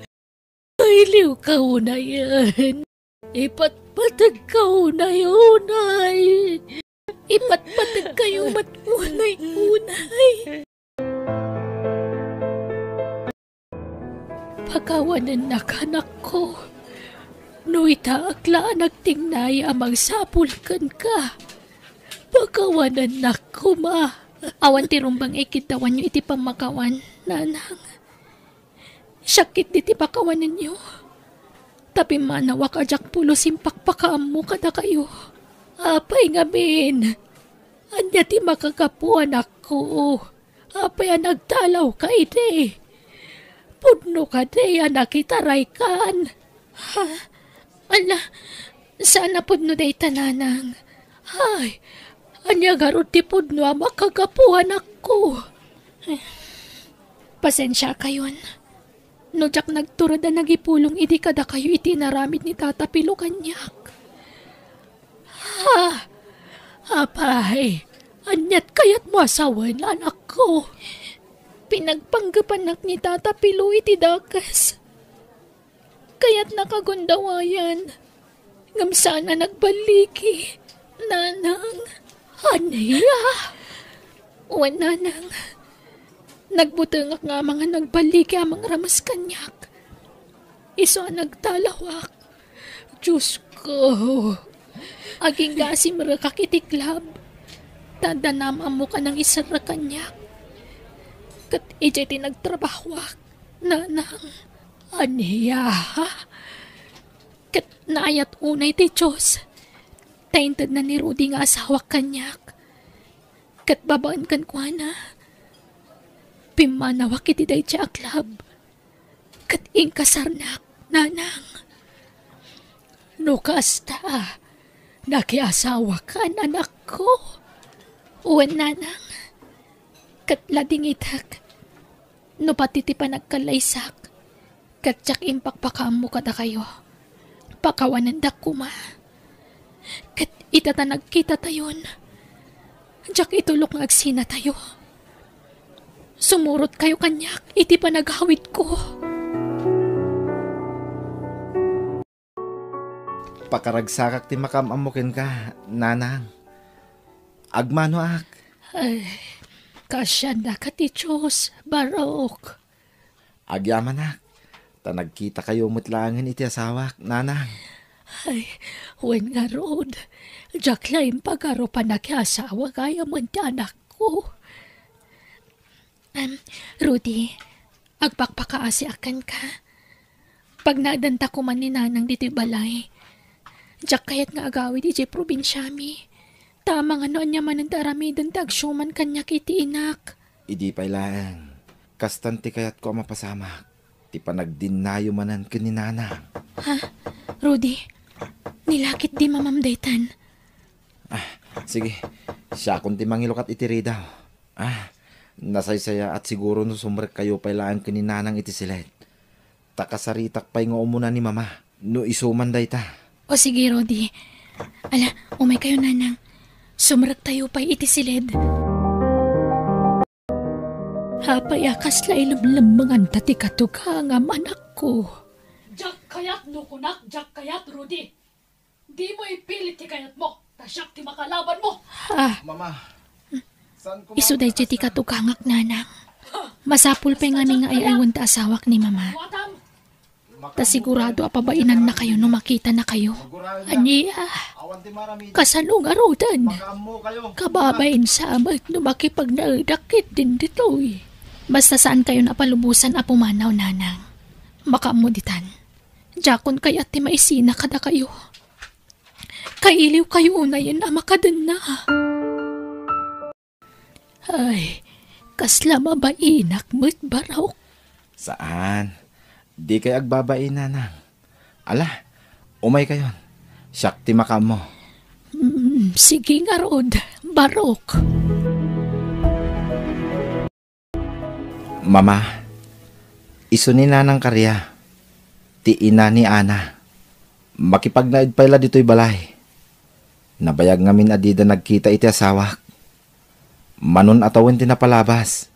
Mailiwka unayen. Ipatpategka unay-unay. Ipatpategkayo met unay-unay. Pakawanennak, anakko. No itaak la a nagtingnay a mangsapul kenka, pakawanennak koma. Awan ti rumbeng a ikiddawanyo iti pammakawan, Nanang. Siak ketdi ti pakawanenyo. Ta pimmanawak a diak pulos impakpakaammo kadakayo. Apay ngamin? Ania ti makagapu, anakko? Apay a nagtalawka idi? Pudno kadi a nakitaraykan? Ha? Ala, saan a pudno dayta, Nanang. Ay, ania garud ti pudno a makagapu, anakko? Pasensiakayon. No diak nagtured a nagipulong idi kadakayo iti inaramid ni Tata Pilo kaniak. Ha? Apay, aniat kayatmo a sawen, anakko? Pinagpanggepanak ni Tata Pilo iti dakes. Kayatnak a gundawayan. Ngem saan a nagballigi, Nanang. Ania? Wen, nanang, nagbutengak nga amangan agballigi a mangrames kaniak. Isu a nagtalawak. Diosko, agingga a simrekak iti club. Ta adda naam-ammok a nangiserrek kaniak. Ket idiay ti nagtrabahoak, nanang. Ania? Ket naayat unay ti Dios ta intedna ni Rudy nga asawak kaniak. Ket babaen kenkuana, pimmanawak iti daydiay a club. Ket inkasarnak, nanang. No kasta, nakiasawakan, anakko. Wen, nanang. Ket ladingitek no pati ti panagkallaysak. Ket diak impakpakaammo kadakayo. Pakawanendak koma. Ket ita ta nagkitatayon, diak itulok nga agsinatayo. Sumurotkayo kaniak iti panagawidko. Pakaragsarak ti makaam-ammo kenka, nanang. Agmanoak. Ay, kaasiannaka ti Dios, Barok. Agyamanak, ta nagkitakayo met laengen iti asawak, nanang. Ay, wen ngarud, diak la impagarup a nakiasawa gayamen ti anakko. Em, Rudy, agpakpakaasiak kenka. Pagnaedanta koma ni nanang ditoy balay. Diak kayat nga agawid idiay probinsiami. Ta amangan no ania manen ti aramiden ti agsuman kaniak iti inak. Idi pay laeng, kastan ti kayatko a mapasamak, ti panagdinnayo manen ken ni nanang. Ha? Rudy, nilakit di mamam daytan. Ah, sige. Siakon ti mangilukat iti ridaw. Ah, nasaysayaat siguro no sumrekkayo pay laeng ken ni nanang iti siled. Ta kasaritak pay nga umuna ni mama, no isu man dayta. O sige, Rudy. Ala, umaykayo, nanang. Sumrektayo pay iti siled. Apay a kasla ilemlemmenganta ti katugangam, anakko? Diak kayat no kunak diak kayat, Rudy. Dimo ipilit ti kayatmo, ta siak ti makalabanmo. Ah, Mama, saan ko isu daydiay ti katugangak, nanang. Masapul pay ngamin nga ay-aywan ta asawak ni mama. Buatam. Ta sigurado a pabainannakayo no makitanakayo. Ania? Kasano ngaruden? Kababain sa met no makipagnaedak ketdin ditoy. Basta saankayon a palubosan a pumanaw, nanang. Makaammo ditan. Diakon kayat ti maisina kadakayo. Kailiwkayo unayen a makadenna. Ay, kasla mabainak met, Barok. Saan. Dikay agbabain, nanang. Ala, umaykayon. Siak ti makaammo. Mm, sige ngarud, Barok. Mama, isu ni Nanang Karia, ti ina ni Ana. Makipagnaed pay la ditoy balay. Nabayag ngamin a dida nagkita iti asawak. Manon a tawen ti napalabas.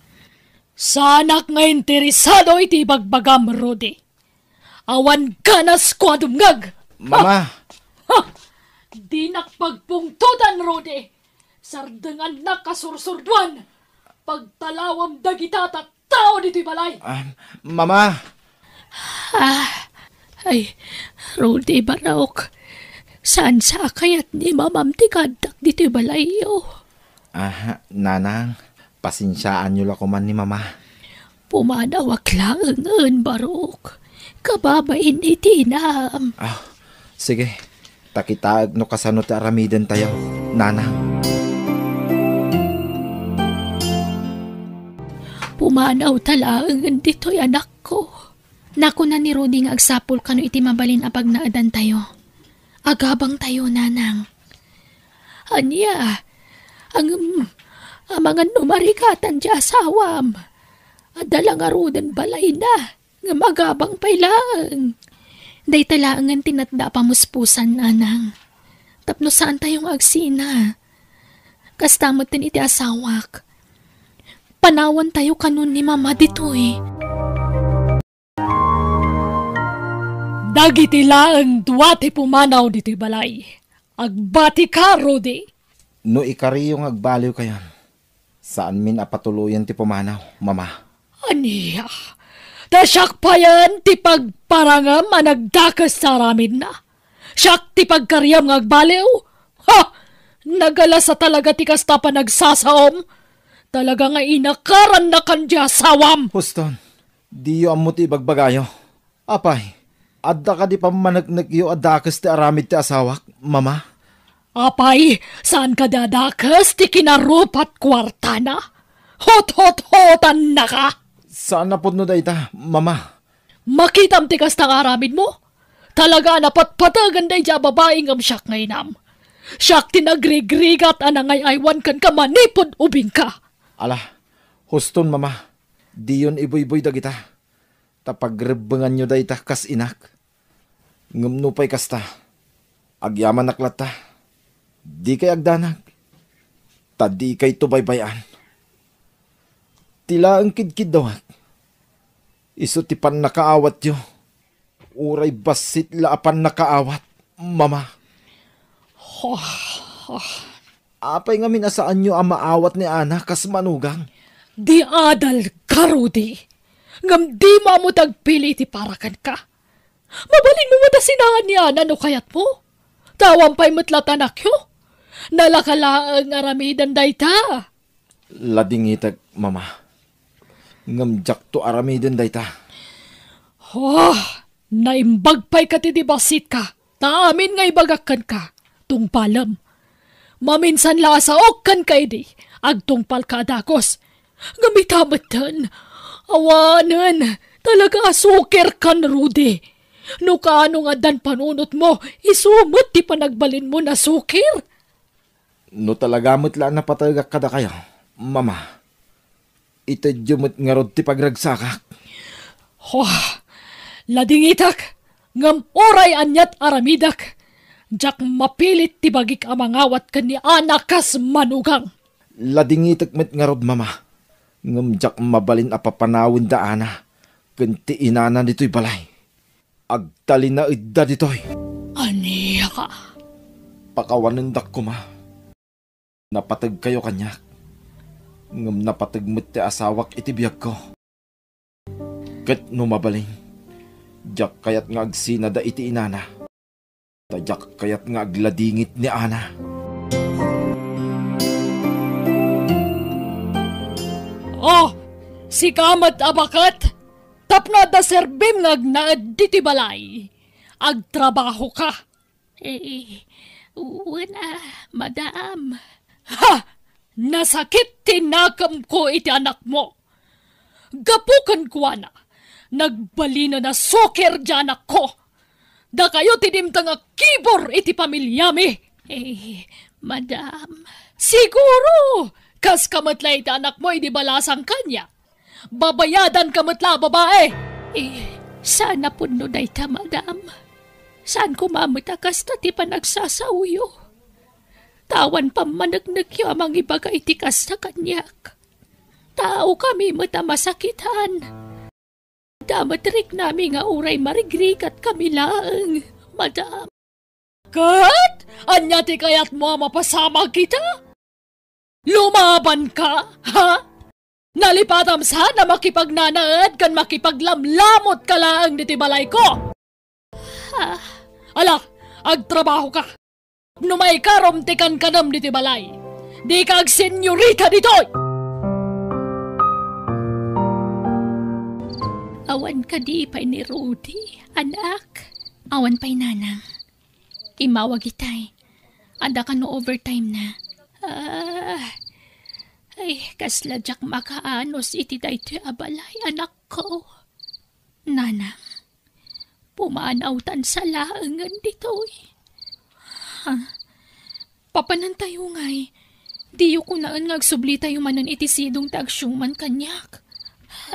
Saanak nga interesado iti ibagbagam, Rudy. Awan ganasko a dumngeg. Mama! Ha! Ha! Dinak pagpungtotan, Rudy. Sardengannak a sursurduan. Pagtalawem dagita tattao ditoy balay. Ah, Mama! Ah, ay, Rudy, Barok. Saan sa kayat ni Mamam ti kaaddak ditoy balayyo? Ah, Nanang, pasensiaanyo la koman ni Mama. Pumanawak laengen, Barok. Kababain iti inam. Ah, sige. Ta kitaek no kasano ti aramidentayo, Nanang. Pumanawta laengen ditoy, anakko. Nakuna ni Rudy nga agsapul kano iti mabalin a pagnaedantayo. Agabangtayo, Nanang. Ania? Ngem, amangan no marikatan ti asawam. Adda la ngaruden balayna, ngem agabang pay laeng. Dayta laengen ti natda a pamuspusan, Nanang. Tapno saantayo nga agsina. Kasta metten iti asawak. Panawantayo kanon ni Mama ditoy. Dagiti laeng dua ti pumanaw ditoy balay. Agbatika, Rudy. No ikariyo nga agbaliwkayon, Saanmin a patuloyen ti pumanaw, Mama. Ania? Ta siak payen ti pagparangem a nagdakes ta aramidna. Siak ti pagkariem nga agbaliw. Ha! Nagalasa talaga ti kasta a panagsasaom. Talaga nga inakarannakan ti asawam. Huston, diyo ammo ti ibagbagayo. Apay, adda kadi pammaneknekyo a dakes ti aramid ti asawak, Mama? Apay, saan kadi a dakes ti kinarupat kuartana? Hot-hot-hotannaka! Saan a pudno dayta, Mama. Makitam ti kasta nga aramidmo? Talaga a napatpategen daydiay a babai ngem siak nga inam. Siak ti nagrigrigat a nangay-aywan kenka manipud ubingka. Ala, huston, Mama. Diyon ibuybuy dagita. Ta pagrebbenganyo dayta kas inak. Ngem nupay kasta, agyamanak latta. Dikay agdanag, ta dikayto baybay-an. Ti laeng kidkiddawek, isu ti pannakaawatyo. Uray bassit la a pannakaawat, Mama. Apay ngamin a saanyo a maawat ni Ana kas manugang? Di adalka, Rudy. Ngem dimo ammo ti agpili iti para kenka. Mabalinmo met a sinaan ni Ana no kayatmo. Ta awan pay met la ti anakyo. Nalaka laeng aramiden dayta. Ladingitek, Mama. Ngem diakto aramiden dayta. Oh, naimbag pay kadi ti bassitka. Ta amin nga ibagak kenka, tungpalem. Maminsan la a saok kenka idi, agtungpalka a dakes. Ngem ita metten, awanen, talaga a sukirkan, Rudy. No kaano nga addan panunotmo, isu met ti panagbalinmo a sukir. No talaga met la a napategak kadakayo, Mama, itedyo met ngarud ti pagragsakak. Hua! Ladingitek, ngem uray aniat aramidek, diak mapilit ti bagik a mangawat ken ni Ana kas manugang. Ladingitek met ngarud, Mama, ngem diak mabalin a papanawen da Ana ken ti inana ditoy balay. Agtalinaedda ditoy. Ania? Pakawanendak koma. Napategkayo kaniak, ngem napateg met ti asawak iti biagko. Ket no mabalin, diak kayat nga agsinada iti inana, ta diak kayat nga agladingit ni Ana. Oh, sika met a baket, tapno adda serbim nga agnaed ditoy balay. Agtrabahoka. Eh, wen a, madam. Ha! Nasakit ti nakemko iti anakmo. Gapu kenkuana, nagbalinen a sukir ti anakko. Dakayo ti dimteng a kibor iti pamiliami. Eh, madam. Siguro, kaska met la iti anakmo idi balasang kaniak. Babayadanka met la a babae. Eh, saan a pudno dayta, madam. Saan koma met a kasta ti panagsasaoyo. Ta awan pammaneknekyo a mangibaga iti kasta kaniak. Taokami met a masakitan. Adda met riknami nga uray marigrigatkami laeng, madam. Ket ania ti kayatmo a mapasamak ita? Lumabanka, ha? Nalipatam saan a makipagnanaed ken makipaglamlamotka laeng ditoy balayko. Ha? Ala, agtrabahoka. No maikarom ti kankanaem ditoy balay, dika agsenyorita ditoy! Awan kadi pay ni Rudy, anak? Awan pay, nanang. Immawag itay. Adda kano overtime na. Ah, ay, kasla diak makaanus iti daytoy a balay, anakko. Nanang, pumanawtan sa laengen ditoy. Ha? Papanantayo ngay. Diyo kunaen nga agsublitayo manen iti sidong ti agsiuman kaniak.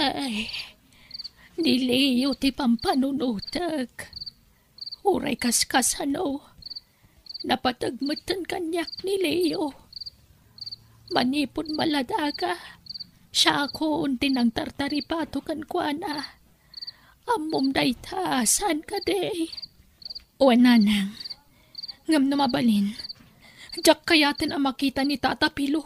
Ay, ni Leo ti pampanunotek. Uray kaskasano, napateg metten kaniak ni Leo. Manipud maladaga, siakon ti nangtartaripato kenkuana. Ammom dayta, saan kadi? Wen, nanang. Ngem no mabalin, diak kayaten a makita ni Tata Pilo.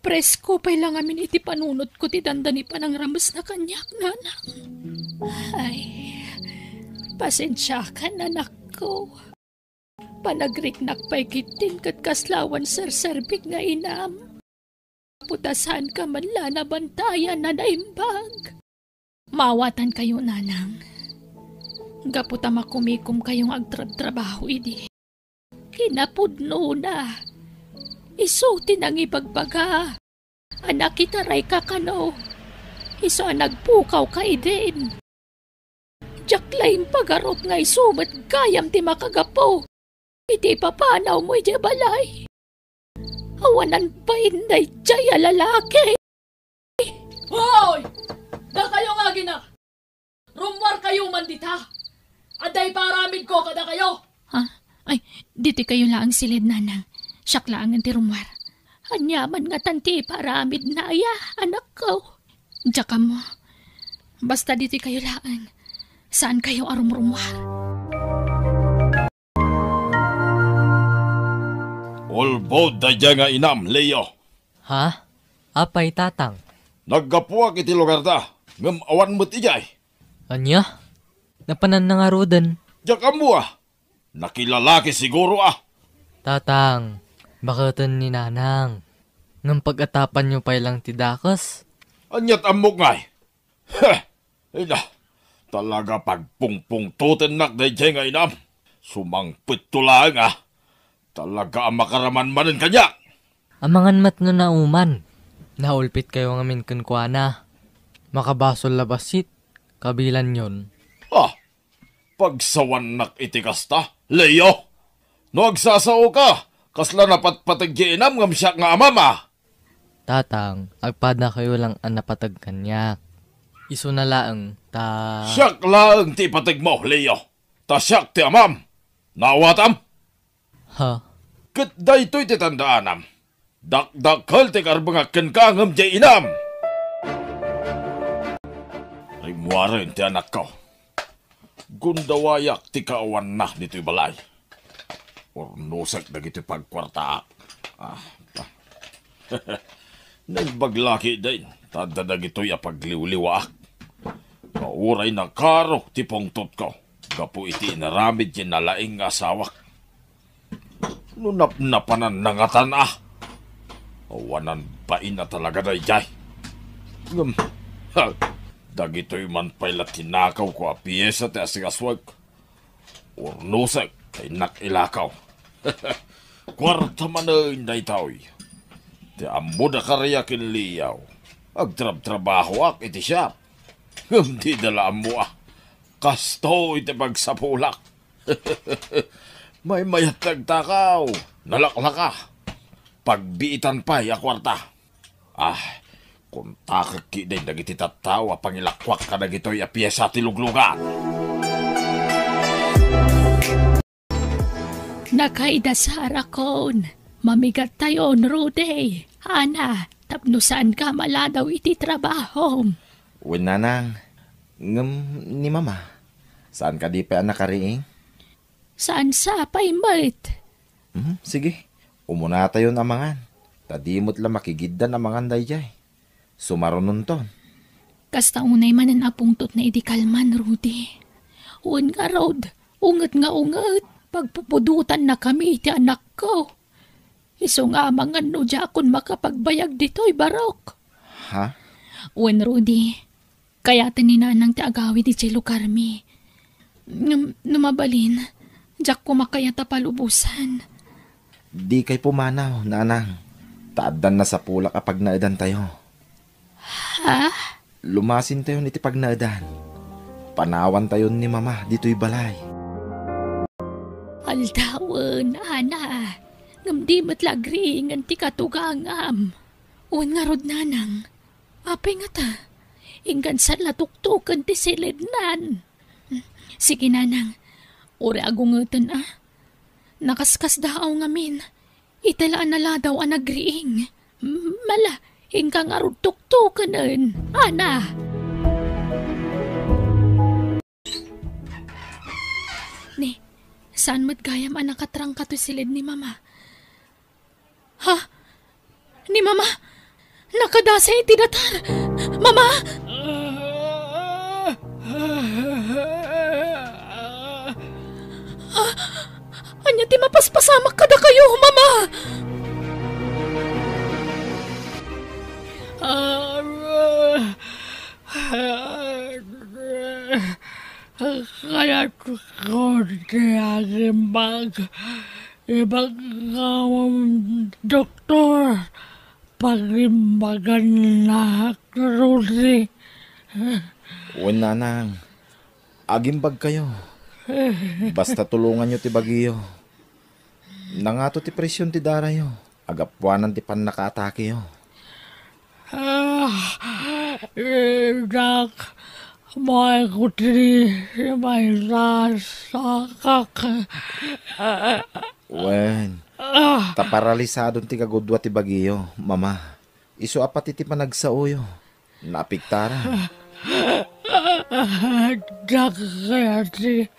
Presko pay la ngamin iti panunotko ti dandani panangramesna kaniak, nanang. Ay, pasensiakan, anakko. Panagriknak pay ketdin ket kasla awan serserbik nga inam. Gapu ta saanka man la nabantayan a naimbag. Maawatankayo, nanang. Gapu ta makumikomkayo nga agtrabtrabaho idi. Kinapudnona, isu ti nangibagbaga a nakitarayka kano isu a nagpukawka idin. Diak la impagarup nga isu met gayam ti makagapu iti ipapanawmo idiay balay. Awanan bain daydiay a lalaki. Hoy! Dakayo nga agina! Rummuarkayo man dita! Adda ipaaramidko kadakayo! Ha? Ay, ditoy kayo laeng siled, nanang. Siak laengen ti rummuar. Aniaman ngatan ti ipaaramidna aya, anakko? Diak ammo. Basta ditoy kayo laeng. Saan kayo a rumrummuar? Ulbod daydiay nga inam, Leo. Ha? Apay, Tatang? Naggapuak iti lugarda, ngem awan met idiay. Ania? Napananna ngaruden? Diak ammo a. Nakilalaki siguro a. Tatang, baketen ni Nanang. Ngem pag-atapanyo pay lang ti dakes. Aniat ammok ngay? Heh! Ina, talaga pagpungpungtotennak daydiay nga inam. Sumangpetto laeng a. Talaga a makaraman manen kaniak. Amangan met no nauman. Naulpitkayo ngamin kenkuana. Makabasol la bassit, kabilanyon. Ah, pagsawannak iti kasta, Leo. No agsasaoka, kasla napatpateg ti inam ngem siak nga amam a. Tatang, agpadakayo lang a napateg kaniak. Isuna laeng, ta... Siak laeng ti ipategmo, Leo. Ta siak ti amam. Naawatam? Ha? Ket daytoy ti tandaanam. Dakdakkel ti karbengak kenka ngem diay inam. Rimmuaren ti anakko. Gundawayak ti kaawanna ditoy balay. Urnosek dagitoy pagkuartaak. Ah, ah. Naimbag la ketdin, ta adda dagitoy a pagliwliwaak. Nga uray nakaro ti pungtotko gapu iti inaramid ti nalaing nga asawak. No napnapananna ngatan a, awanan bain a talaga daydiay. Ngem, ha, dagitoy man pay la tinakawko a piesa ti asikasuek. Urnosek, ta innak ilakaw. Kuarta manen daytoy. Ti ammo da kariak ken Leo, agtrabtrabahoak iti siap. Ngem dida la ammo a kastoy ti pagsapulak. Maymayat ti agtakaw, nalaklaka. Pagbiitan pay a kuarta. Ah, kontakek ketdin dagiti tattao a pangilakuak kadagitoy a piesa ti luglugan. Nakaida, Sarakon. Mamigattayon, Rudy. Ana, tapno saanka maladaw iti trabahom. Wen, nanang, ngem ni mama, saan kadi pay a nakariing? Saan sa pay met? Hmm, sige, umunatayon a mangan, ta di met la makigiddan a mangan daydiay. Sumarunonton. Kasta unay manen a pungtotna idi kalman, Rudy. Wen ngarud, unget nga unget, pagpupudotannakami iti anakko. Isu nga amangan no diakon makapagbayag ditoy barok. Ha? Wen, Rudy, kayaten ni Nanang ti agawid idiay lugarmi. Ngem no mabalin, diak koma kayat a palubosan. Dikay pumanaw, Nanang, ta addan nasapulak a pagnaedantayo. Ha? Lumasintayon iti pagnaedan. Panawantayon ni Mama ditoy balay. Aldawen, Ana, ngem di met la agriingen ti katugangam. Wen ngarud, Nanang, apay ngata? Inggana la tuktoken ti silednan. Sige, Nanang, uray agungeten a. Nakaskasdaaw ngamin. Ita la a naladaw a nagriing. Mala, inka ngarud tuktokenen, Ana. Ni, saan met gayam a nakatrangka toy siled ni Mama? Ha? Ni Mama? Nakadasay ti datar! Mama! Ah, ania ti mapaspasamak kadakayo, Mama? Ah, kayatko ti agimbag. Ibagam, doktor, pagimbagannak, Rudy. Wen, nanang, agimbagkayo. Basta tulonganyo ti bagiyo. Nangato ti presion ti darayo. Agapuanan ti pannakaatakeyo. Ah, Dak, maikot ni maysa sakak. Wen, ah, ta paralisadon ti kagudua ti bagiyo, Mama. Isu a pati ti panagsaoyo, naapektaran. Dak kayat ti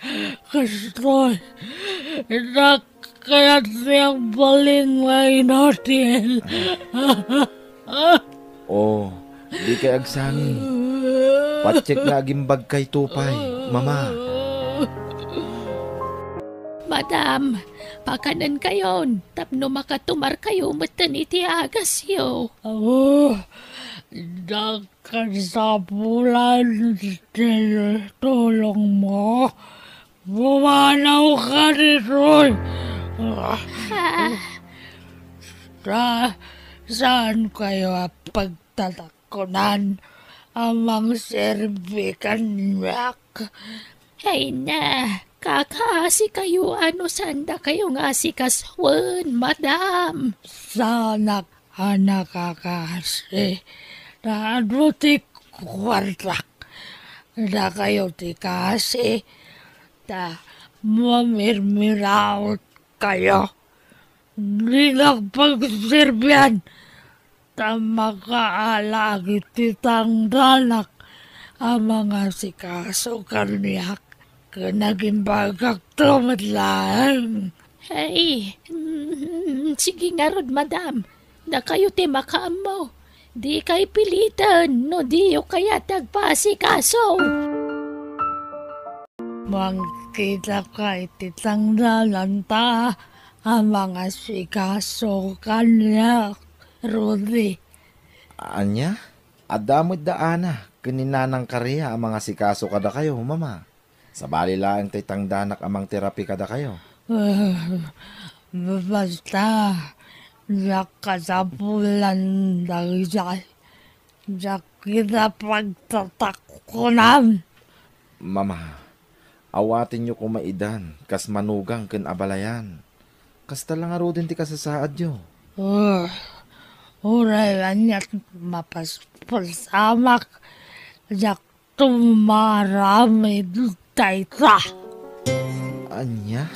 kastoy. Dak kayat ti agbalin nga inutil. Oh, dikay agsangit. Patiek nga agimbagkayto pay, Mama. Madam, pakanenkayon tapno makatumarkayo metten iti agasyo. Oh, dak kasapulan ti tulongmo. Pumanawka ditoy. Ah. Sa-, saankayo a pagtatakunan a mangserbi kaniak? Ay na, kakaasikayo a no saandakayo nga asikasuen, madam. Saanak a nakakaasi. Ta adu ti kuartak. Dakayo ti kaasi. Ta mamirmirautkayo. Dinak pagserbian. Ta makaala iti tangdanak a mangasikaso kaniak. Ken agimbagakto met laeng. Ay, mm, sige ngarud, madam. Dakayo ti makaammo. Dikay piliten no diyo kayat ti agpaasikaso. Mangkitaka iti tangdalanta a mangasikaso kaniak, Rudy. Ania? Adda met da Ana ken ni Nanang Karia a mangasikaso kadakayo, Mama. Sabali laeng tay tangdanak a mangterapi kadakayo. Ah, basta, diak kasapulan dagitoy. Diak ida pagtatakunan. Mama, awatenyo koma idan kas manugang ken abalayan. Kasta la ngaruden ti kasasaadyo. Ah, uray aniat mapaspasamak, diak tumaramid dayta. Ania?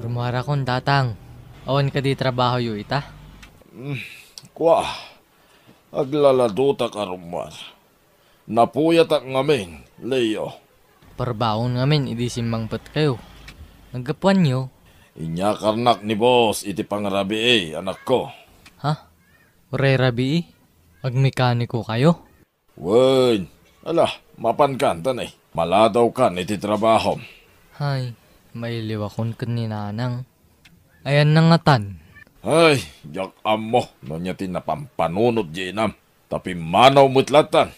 Rummuarakon, Tatang. Awan kadi trabahoyo ita? Mm, kua, aglaladotak a rummuar. Napuyatak ngamin, Leo. Parbaon ngamin idi simmangpetkayo. Naggapuanyo? Inyakarnak ni boss iti pangrabii, anakko. Ha? Uray rabii? Agmekanikokayo? Wen, ala, mapankan, tan, eh. Maladawkan iti trabahom. Hay, mailiwakon ken ni Nanang. Ayanna ngatan? Hay, diak ammo no ania ti napampanunot di inam. Ta pimmanaw met lattan.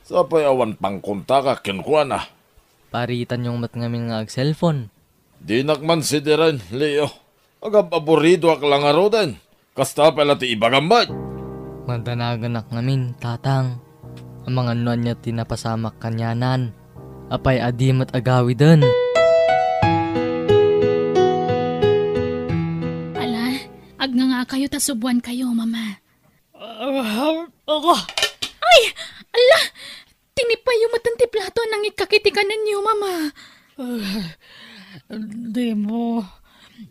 Sapay awan pangkontakak kenkuana. Paritanyo met ngamin nga ag-cellphone. Dinak man sidiren, Leo. Agab-aburidoak la ngaruden. Kasta pay la ti ibagam met. Madanaganak ngamin, Tatang. Amangan no ania ti napasamak kanianan. Apay a di met agawiden? Ala, agngangaakayo ta subuankayo, Mama. Ay! Ala! Tinipayyo metten ti plato a nangikkak iti kanenyo, Mama. Dimo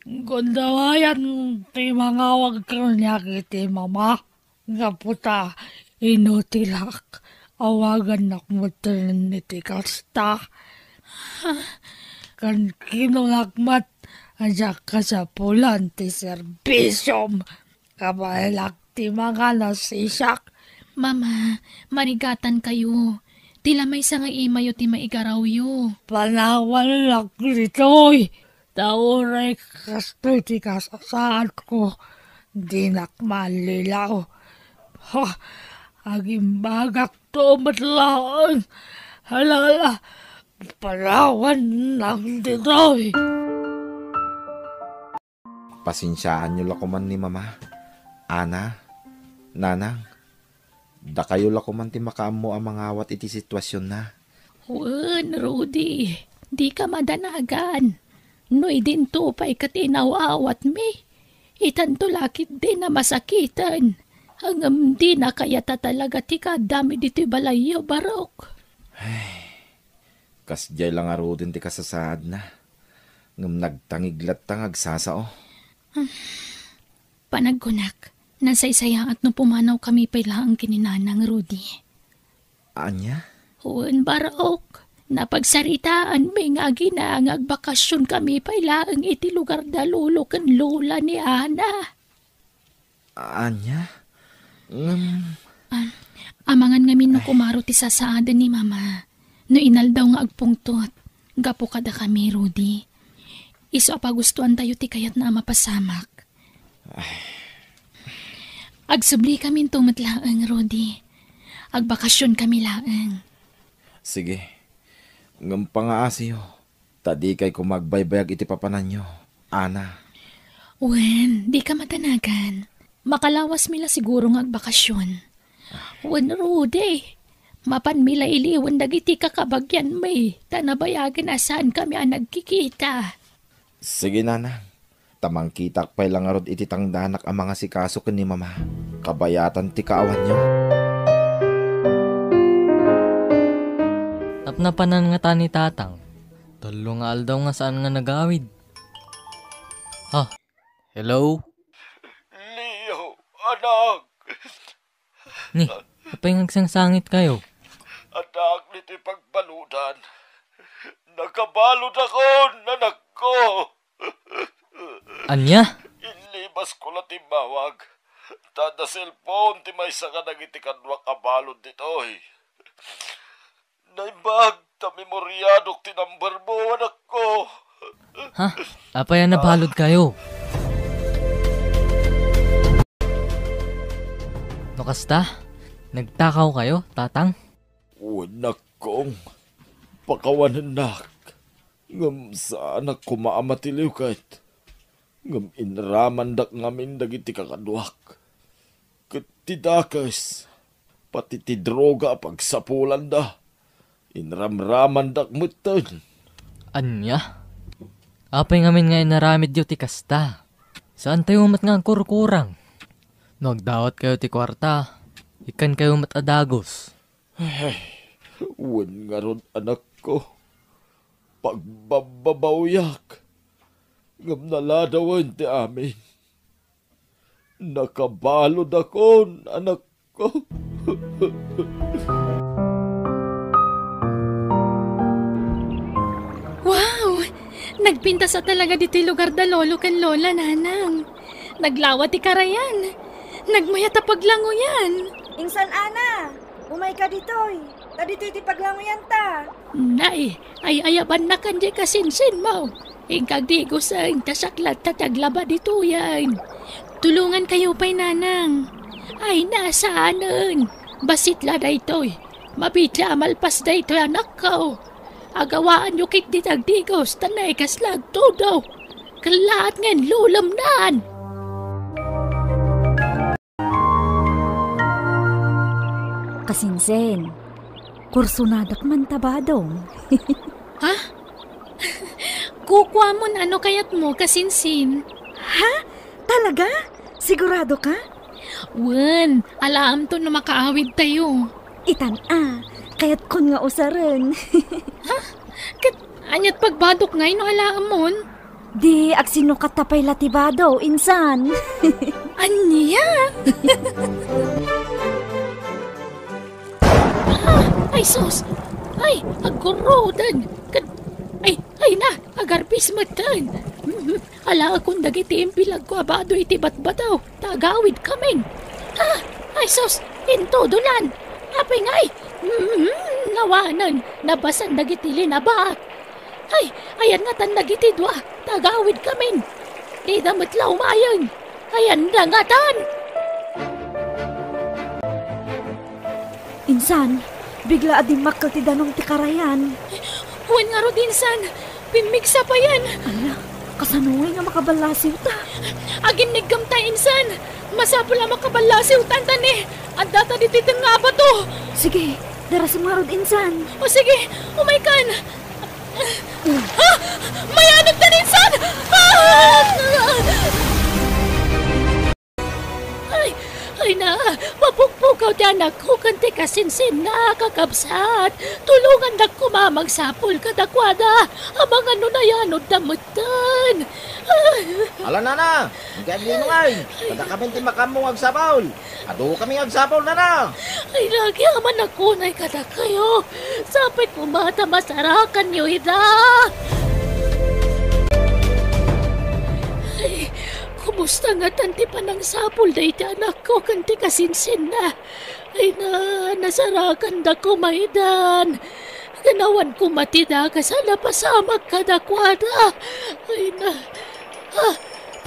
gundawayan ti mangawag kaniak iti Mama. Gapu ta inutilak, awagannak metten iti kasta. Ken kinunakmat Diak kasapulan ti serbisiom. Kabaelak ti mangan a sisak. Mama, marigatan kayo. Ti la maysa nga imayo ti maigarawyo. Panawannak ditoy. Ta uray kastoy ti kasasaadko, dinak mallilaw. Ha, agimbagakto met laeng. Hala, hala, panawannak ditoy. Pasensiaanyo la koman ni Mama, Ana, Nanang. Dakayo la koman ti makaammo a mangawat iti situasionna. Wen, Rudy, dika madanagan. No idinto pay ket inaw-awatmi, itanto la ketdi a masakiten. Ngem dina kayat a talaga ti kaaddami ditoy balayyo, Barok. Kasdiay la ngaruden ti kasasaadna, ngem nagtangig latta nga agsasao. Panagkunak, nasaysayaat no pumanawkami pay laeng ken ni Nanang, Rudy. Ania? Wen, Barok, napagsaritaanmi nga agina nga agbakasionkami pay laeng iti lugar da lolo ken lola ni Ana. Ania? Ngem Ah, amangan ngamin no kumaro ti sasaaden ni Mama. No inaldaw nga agpungtot, gapu kadakami, Rudy. Isu a pagustoantayo ti kayatna a mapasamak. Agsubli kaminto met laeng, Rudy. Agbakasion kami laeng. Sige. Ngem pangaasiyo, ta dikay koma agbaybayag iti papananyo, Ana. Wen, dika madanagan. Makalawasmi la siguro nga agbakasion. Wen, Rudy, mapanmi la iliwen dagiti kakabagianmi, ta nabayagen a saankami a nagkikita. Sige, Nanang. Ta mangkitak pay la ngarud iti tangdanak a mangasikaso ken ni Mama. Kabayatan ti kaawanyo. Napnapanan ngata ni Tatang. Tallo nga aldaw nga saan nga nagawid. Ha? Hello? Leo, anak. Ni, apay nga agsangsangitkayo? Anak, ditoy pagbaludan. Nakabaludakon, anakko. Ania? Inlibasko la timmawag. Ta adda cellphone ti maysa kadagiti kaduak a balud ditoy. Naimbag ta memoriadok ti number mo, anakko. Ha? Apay a nabaludkayo? No kasta, nagtakawkayo, Tatang? Wen, anakko, pakawanennak. Ngem saanak koma a matiliwket. Ngem inramandak ngamin dagiti kakaduak. Ket ti dakes, pati ti droga a pagsapulanda, inramramandak metten. Ania? Apay ngamin nga inaramidyo ti kasta? Saantayo met nga agkurkurang. No agdawatkayo ti kuarta, ikkankayo met a dagus. Ay, wen ngarud, anakko. Pagbabbabawiak. Ngem naladawen ti amin. Nakabaludakon, anakko. Wow! Nagpintas a talaga ditoy lugar da lolo ken lola, nanang. Naglawa ti karayan. Nagmayat a paglanguyan. Insan, Ana, umayka ditoy. Ta ditoy ti paglanguyanta. Nay, ay-ayabannakan diay kasinsinmo. Inka agdigos, ta siak latta ti aglaba ditoyen. Tulongankayo pay, nanang. Ay, saanen. Bassit la daytoy. Mabiit la a malpas daytoy, anakko. Agawaanyo ketdi ti agdigos, ta naikasla agtudo. Kellaat nga inlulemnan. Kasinsin, kursonadak man ta badong. Ha? Kukuamon a no kayatmo, kasinsin. Ha? Talaga? Sigurado ka? Wen, alaamto no makaawidtayo. Itan a, kayatkon nga usaren. Ha? Ket aniat pagbadok ngay no alaamon? Di agsinukatta pay la ti bado, insan. Ania? Ah, ay sus! Ay, aggurodan! Kad-, ay, ay na! Agarpis metten! Alaekon dagiti imbilagko a bado iti batbataw, ta agawidkamin. Ah, ay sus, intudolan. Apay ngay? Mm, nawanen, nabasan dagiti linabak. Ay, ayan ngatan dagiti dua, ta agawidkamin. Dida met la umayeng. Ayan da ngatan. Insan, bigla a dimmakkel ti danum ti karayan. Wen ngarud, insan, pimmigsa payen. Ala, kasano nga makaballasiwta? Aginniggam ta, insan. Masapul a makaballasiwta, intan, eh. Adda ta ditoy deng nga bato. Sige, darasem ngarud, insan. O sige, umaykan. Ah! Mayanod ta, insan! Ah! Ay, ay na, mapukpukaw ti anakko ken ti kasinsinna, kakabsat. Tulongandak koma a magsapul kadakuada, amangan no nayanodda metten. Ala, nana, agli-aglinong ngay. Adda kamin ti makaammo nga agsapul. Adu kami nga agsapul, nana. Ay, nagyamannak unay kadakayo. Sapay koma ta masarakanyo ida. Ay, kumusta ngatan ti panangsapul dayta anakko ken ti kasinsinna? Ay na, nasarakanda koma idan. Ganawan koma ti dagas a napasamak kadakuada. Ay na, ah,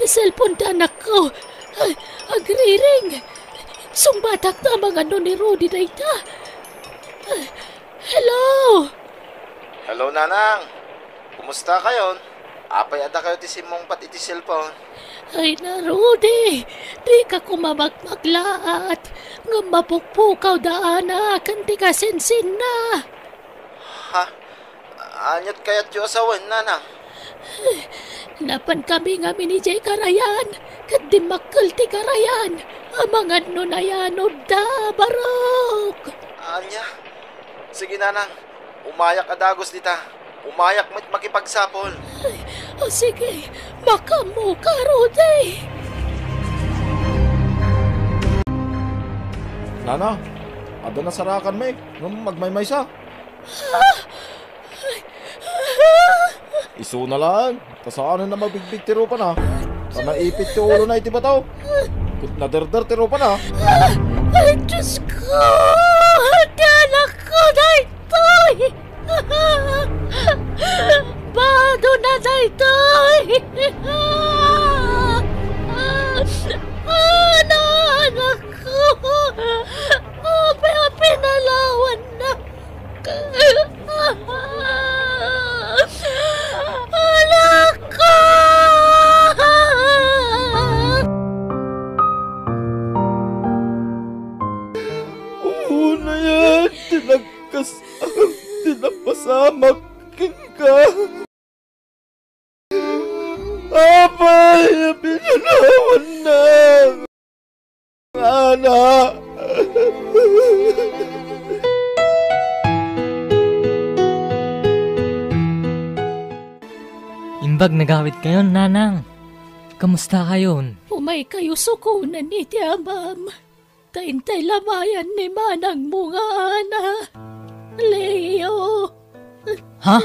ti cellphone ti anakko. Ay, agriring. Sungbatak ta amangan no ni Rudy dayta. Ay, hello! Hello, Nanang. Kumusta kayon? Apay a dakayo ti simmungbat iti cellphone? Ay na, Rudy, dika koma magmaglaat, ngem mapukpukaw da Ana ken ti kasinsinna. Ha? Aniat kayatyo a sawen, Nanang? Napankami ngamin idiay karayan, ket dimmakkel ti karayan, amangan no nayanodda, Barok. Ania? Sige, Nanang. Umayak a dagus dita. Umayak met makipagsapul. Ay, o sige, makaammoka, Rudy. Nana, adda nasarakanmi, ngem agmaymaysa. Ah! Ay, ah! Isuna laeng, ta saanen a mabigbig ti rupana. Ta naipit ti ulona iti bato. Ket naderder ti rupana. Ah! Ay, Diyos ko! Ti anakko daytoy! Badona daytoy! Ana, anakko! Apay a pinalawannak? Anakko! Unay a tinagkas ti napasamak kenka. Apay a pinanawannak, Ana? Imbag nagawidkayon, Nanang. Kamusta kayon? Umaykayo sukonen iti amam. Ta intay lamayan ni manangmo nga Ana, Leo. Ha?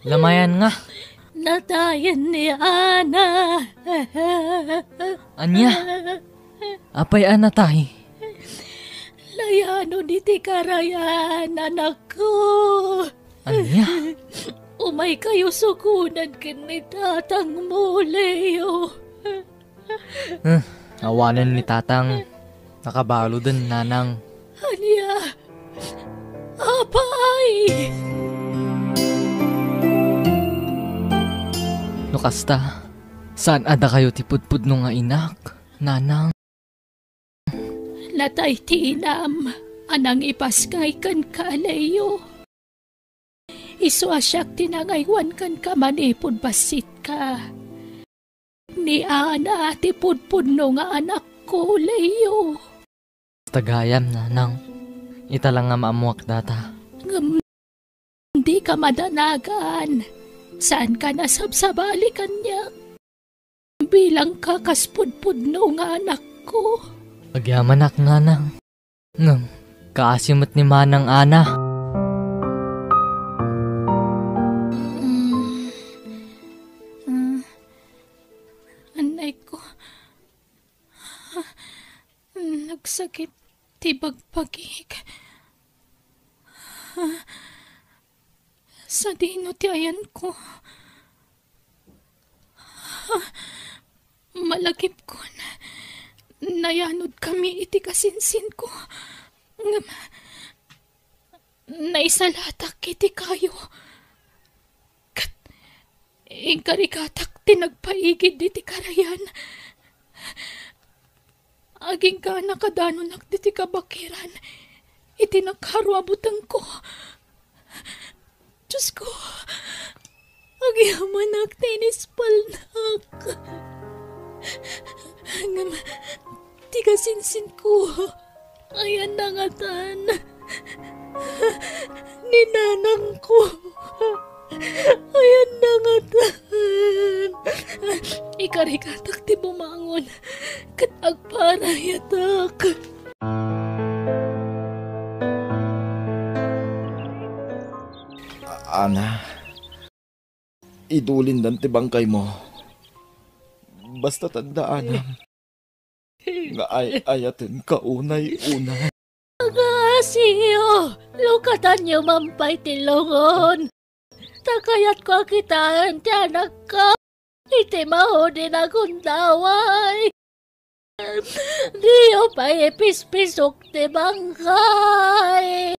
Lamayan nga? Natayen ni Ana. Ania? Apay a natay? Nayanod iti karayan, anakko. Ania? Umaykayo sukonen ken ni tatangmo, Leo. Eh, awanen ni tatang. Nakabaludan, Nanang. Ania? Apay! No kasta, saan a dakayo ti pudpudno nga inak, Nanang? Natay ti inam a nangipaskay kenka, Leo. Isu a siak ti nangaywan kenka manipud bassitka. Ni Ana ti pudpudno nga anakko, Leo. Kasta gayam, Nanang. Ita la nga maammuak data. Ngem dika madanagan. Saanka a sabsabali kaniak. Bilangka kas pudpudno nga anakko. Agyamanak, Nanang. Ngem, kaasi met ni Manang Ana. Mm. Mm. Sakit ti bagbagik. Sadino ti ayanko? Malagipkon, nayanodkami iti kasinsinko. Ngem naisalatak iti kayo. Ket inkarigatak ti nagpaigid iti karayan. Aginggana kadanonak diti kabakiran iti nakaro a butengko. Diosko, agyamanak ti inispalnak. Ngem ti kasinsinko, ayanna ngatan. Ni nanangko, ayanna ngatan. Ikarigatak ti bumangon, ket agparayatak. Ana, idulindan ti bangkaymo. Basta tandaanam nga ay-ayatenka unay-una. Agasio, lukatanyo man pay ti lungon. Ta kayatko a kitaen ti anakko iti maudin a gundaway. Diyo pay ipispisok ti bangkay.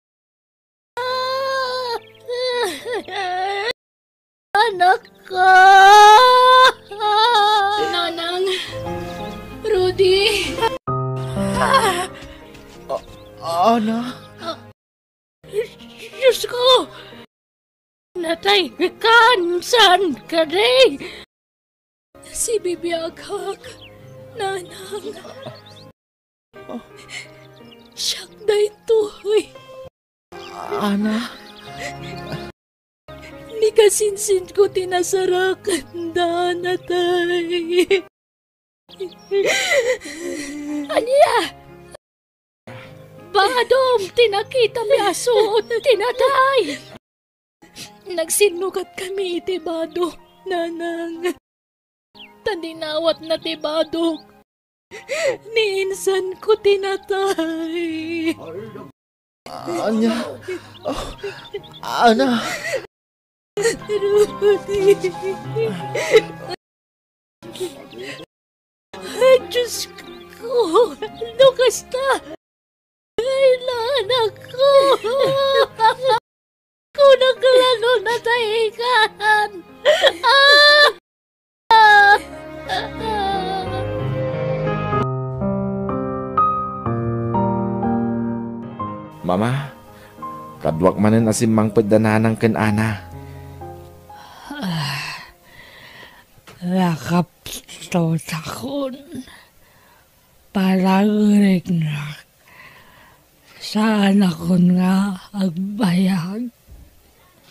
Anakko! Nanang! Rudy! A-, Ana? Diosko! Nataykan saan kadi? Sibibiagak, Nanang. Siak daytoy. Ana? Ni kasinsinko ti nasarakandan, atay. Ania? Badom ti nakitami a suot ti natay. Nagsinnugatkami iti bado, Nanang. Ta dinawatna ti badok. Ni insanko ti natay. Ania? Oh, Ana? Rudy. Ay, Diosko! No kasta, ay, anakko! Kunak la no nataykan! Ah! Mama, kaduak manen a simmangpet da Nanang ken Ana. Nakaptutakon. Panagriknak. Saanakon nga agbayag.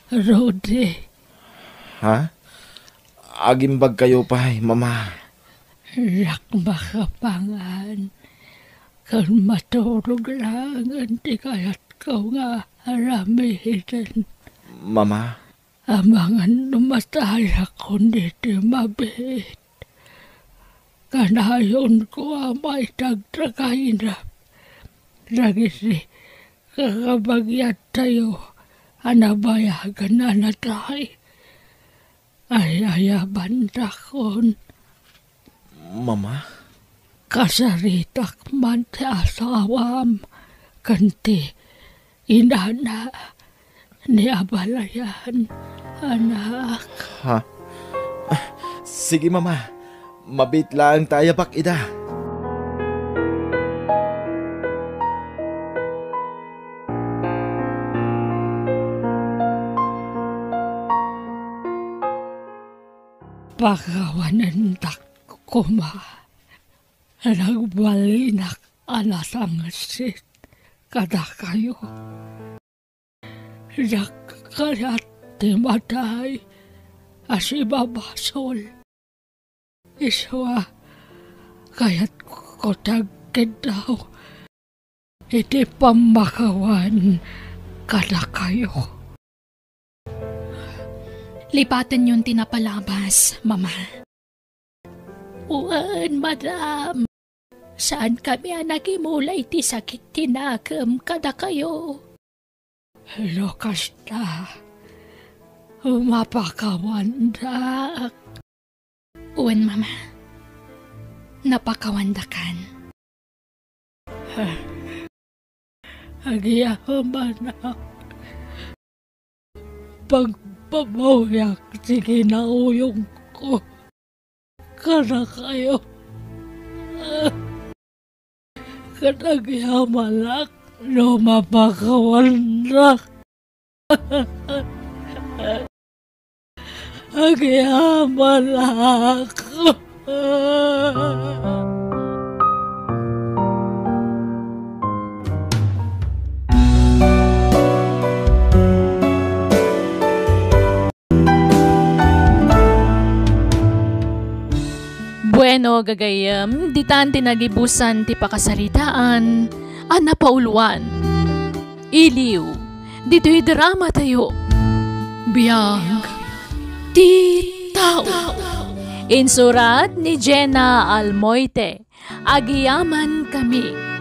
Rudy. Ha? Agimbagkayo pay, Mama. Diak makapangan ken maturog laengen ti kayatko nga aramiden. Mama. Amangan no matayakon ditoy mabiit, kanayonko a maitagtagayna dagiti kakabagiadtayo a nabayagen a natay. Ay-ayabantakon. Mama? Kasaritak man ti asawam ken ti inana ni abalayan, anak. Ha? Ah, sige, Mama. Mabiit laeng ta ayabak ida. Pakawanendak koma a nagbalinak a nasangsit kadakayo. Diak kayat ti matay a sibabasol. Isu a kayatko ti agkiddaw iti pammakawan kadakayo. Lipatenyon ti napalabas, Mama. Wen, madam. Saankami a nakimula iti sakit ti nakem kadakayo. No kasta, mapakawandak. Wen, Mama. Napakawandakan. Agyamanak, pagbabawiak ti kinauyongko kadakayo. Ket agyamanak no mapakawandak. Agyamanak. Bueno, gagayyem, ditan ti nagibusan ti pakasaritaan a napauluan. Iliw, ditoy dramatayo. Biag ti tao. Insurat ni Jenna Almoite. Agyamankami.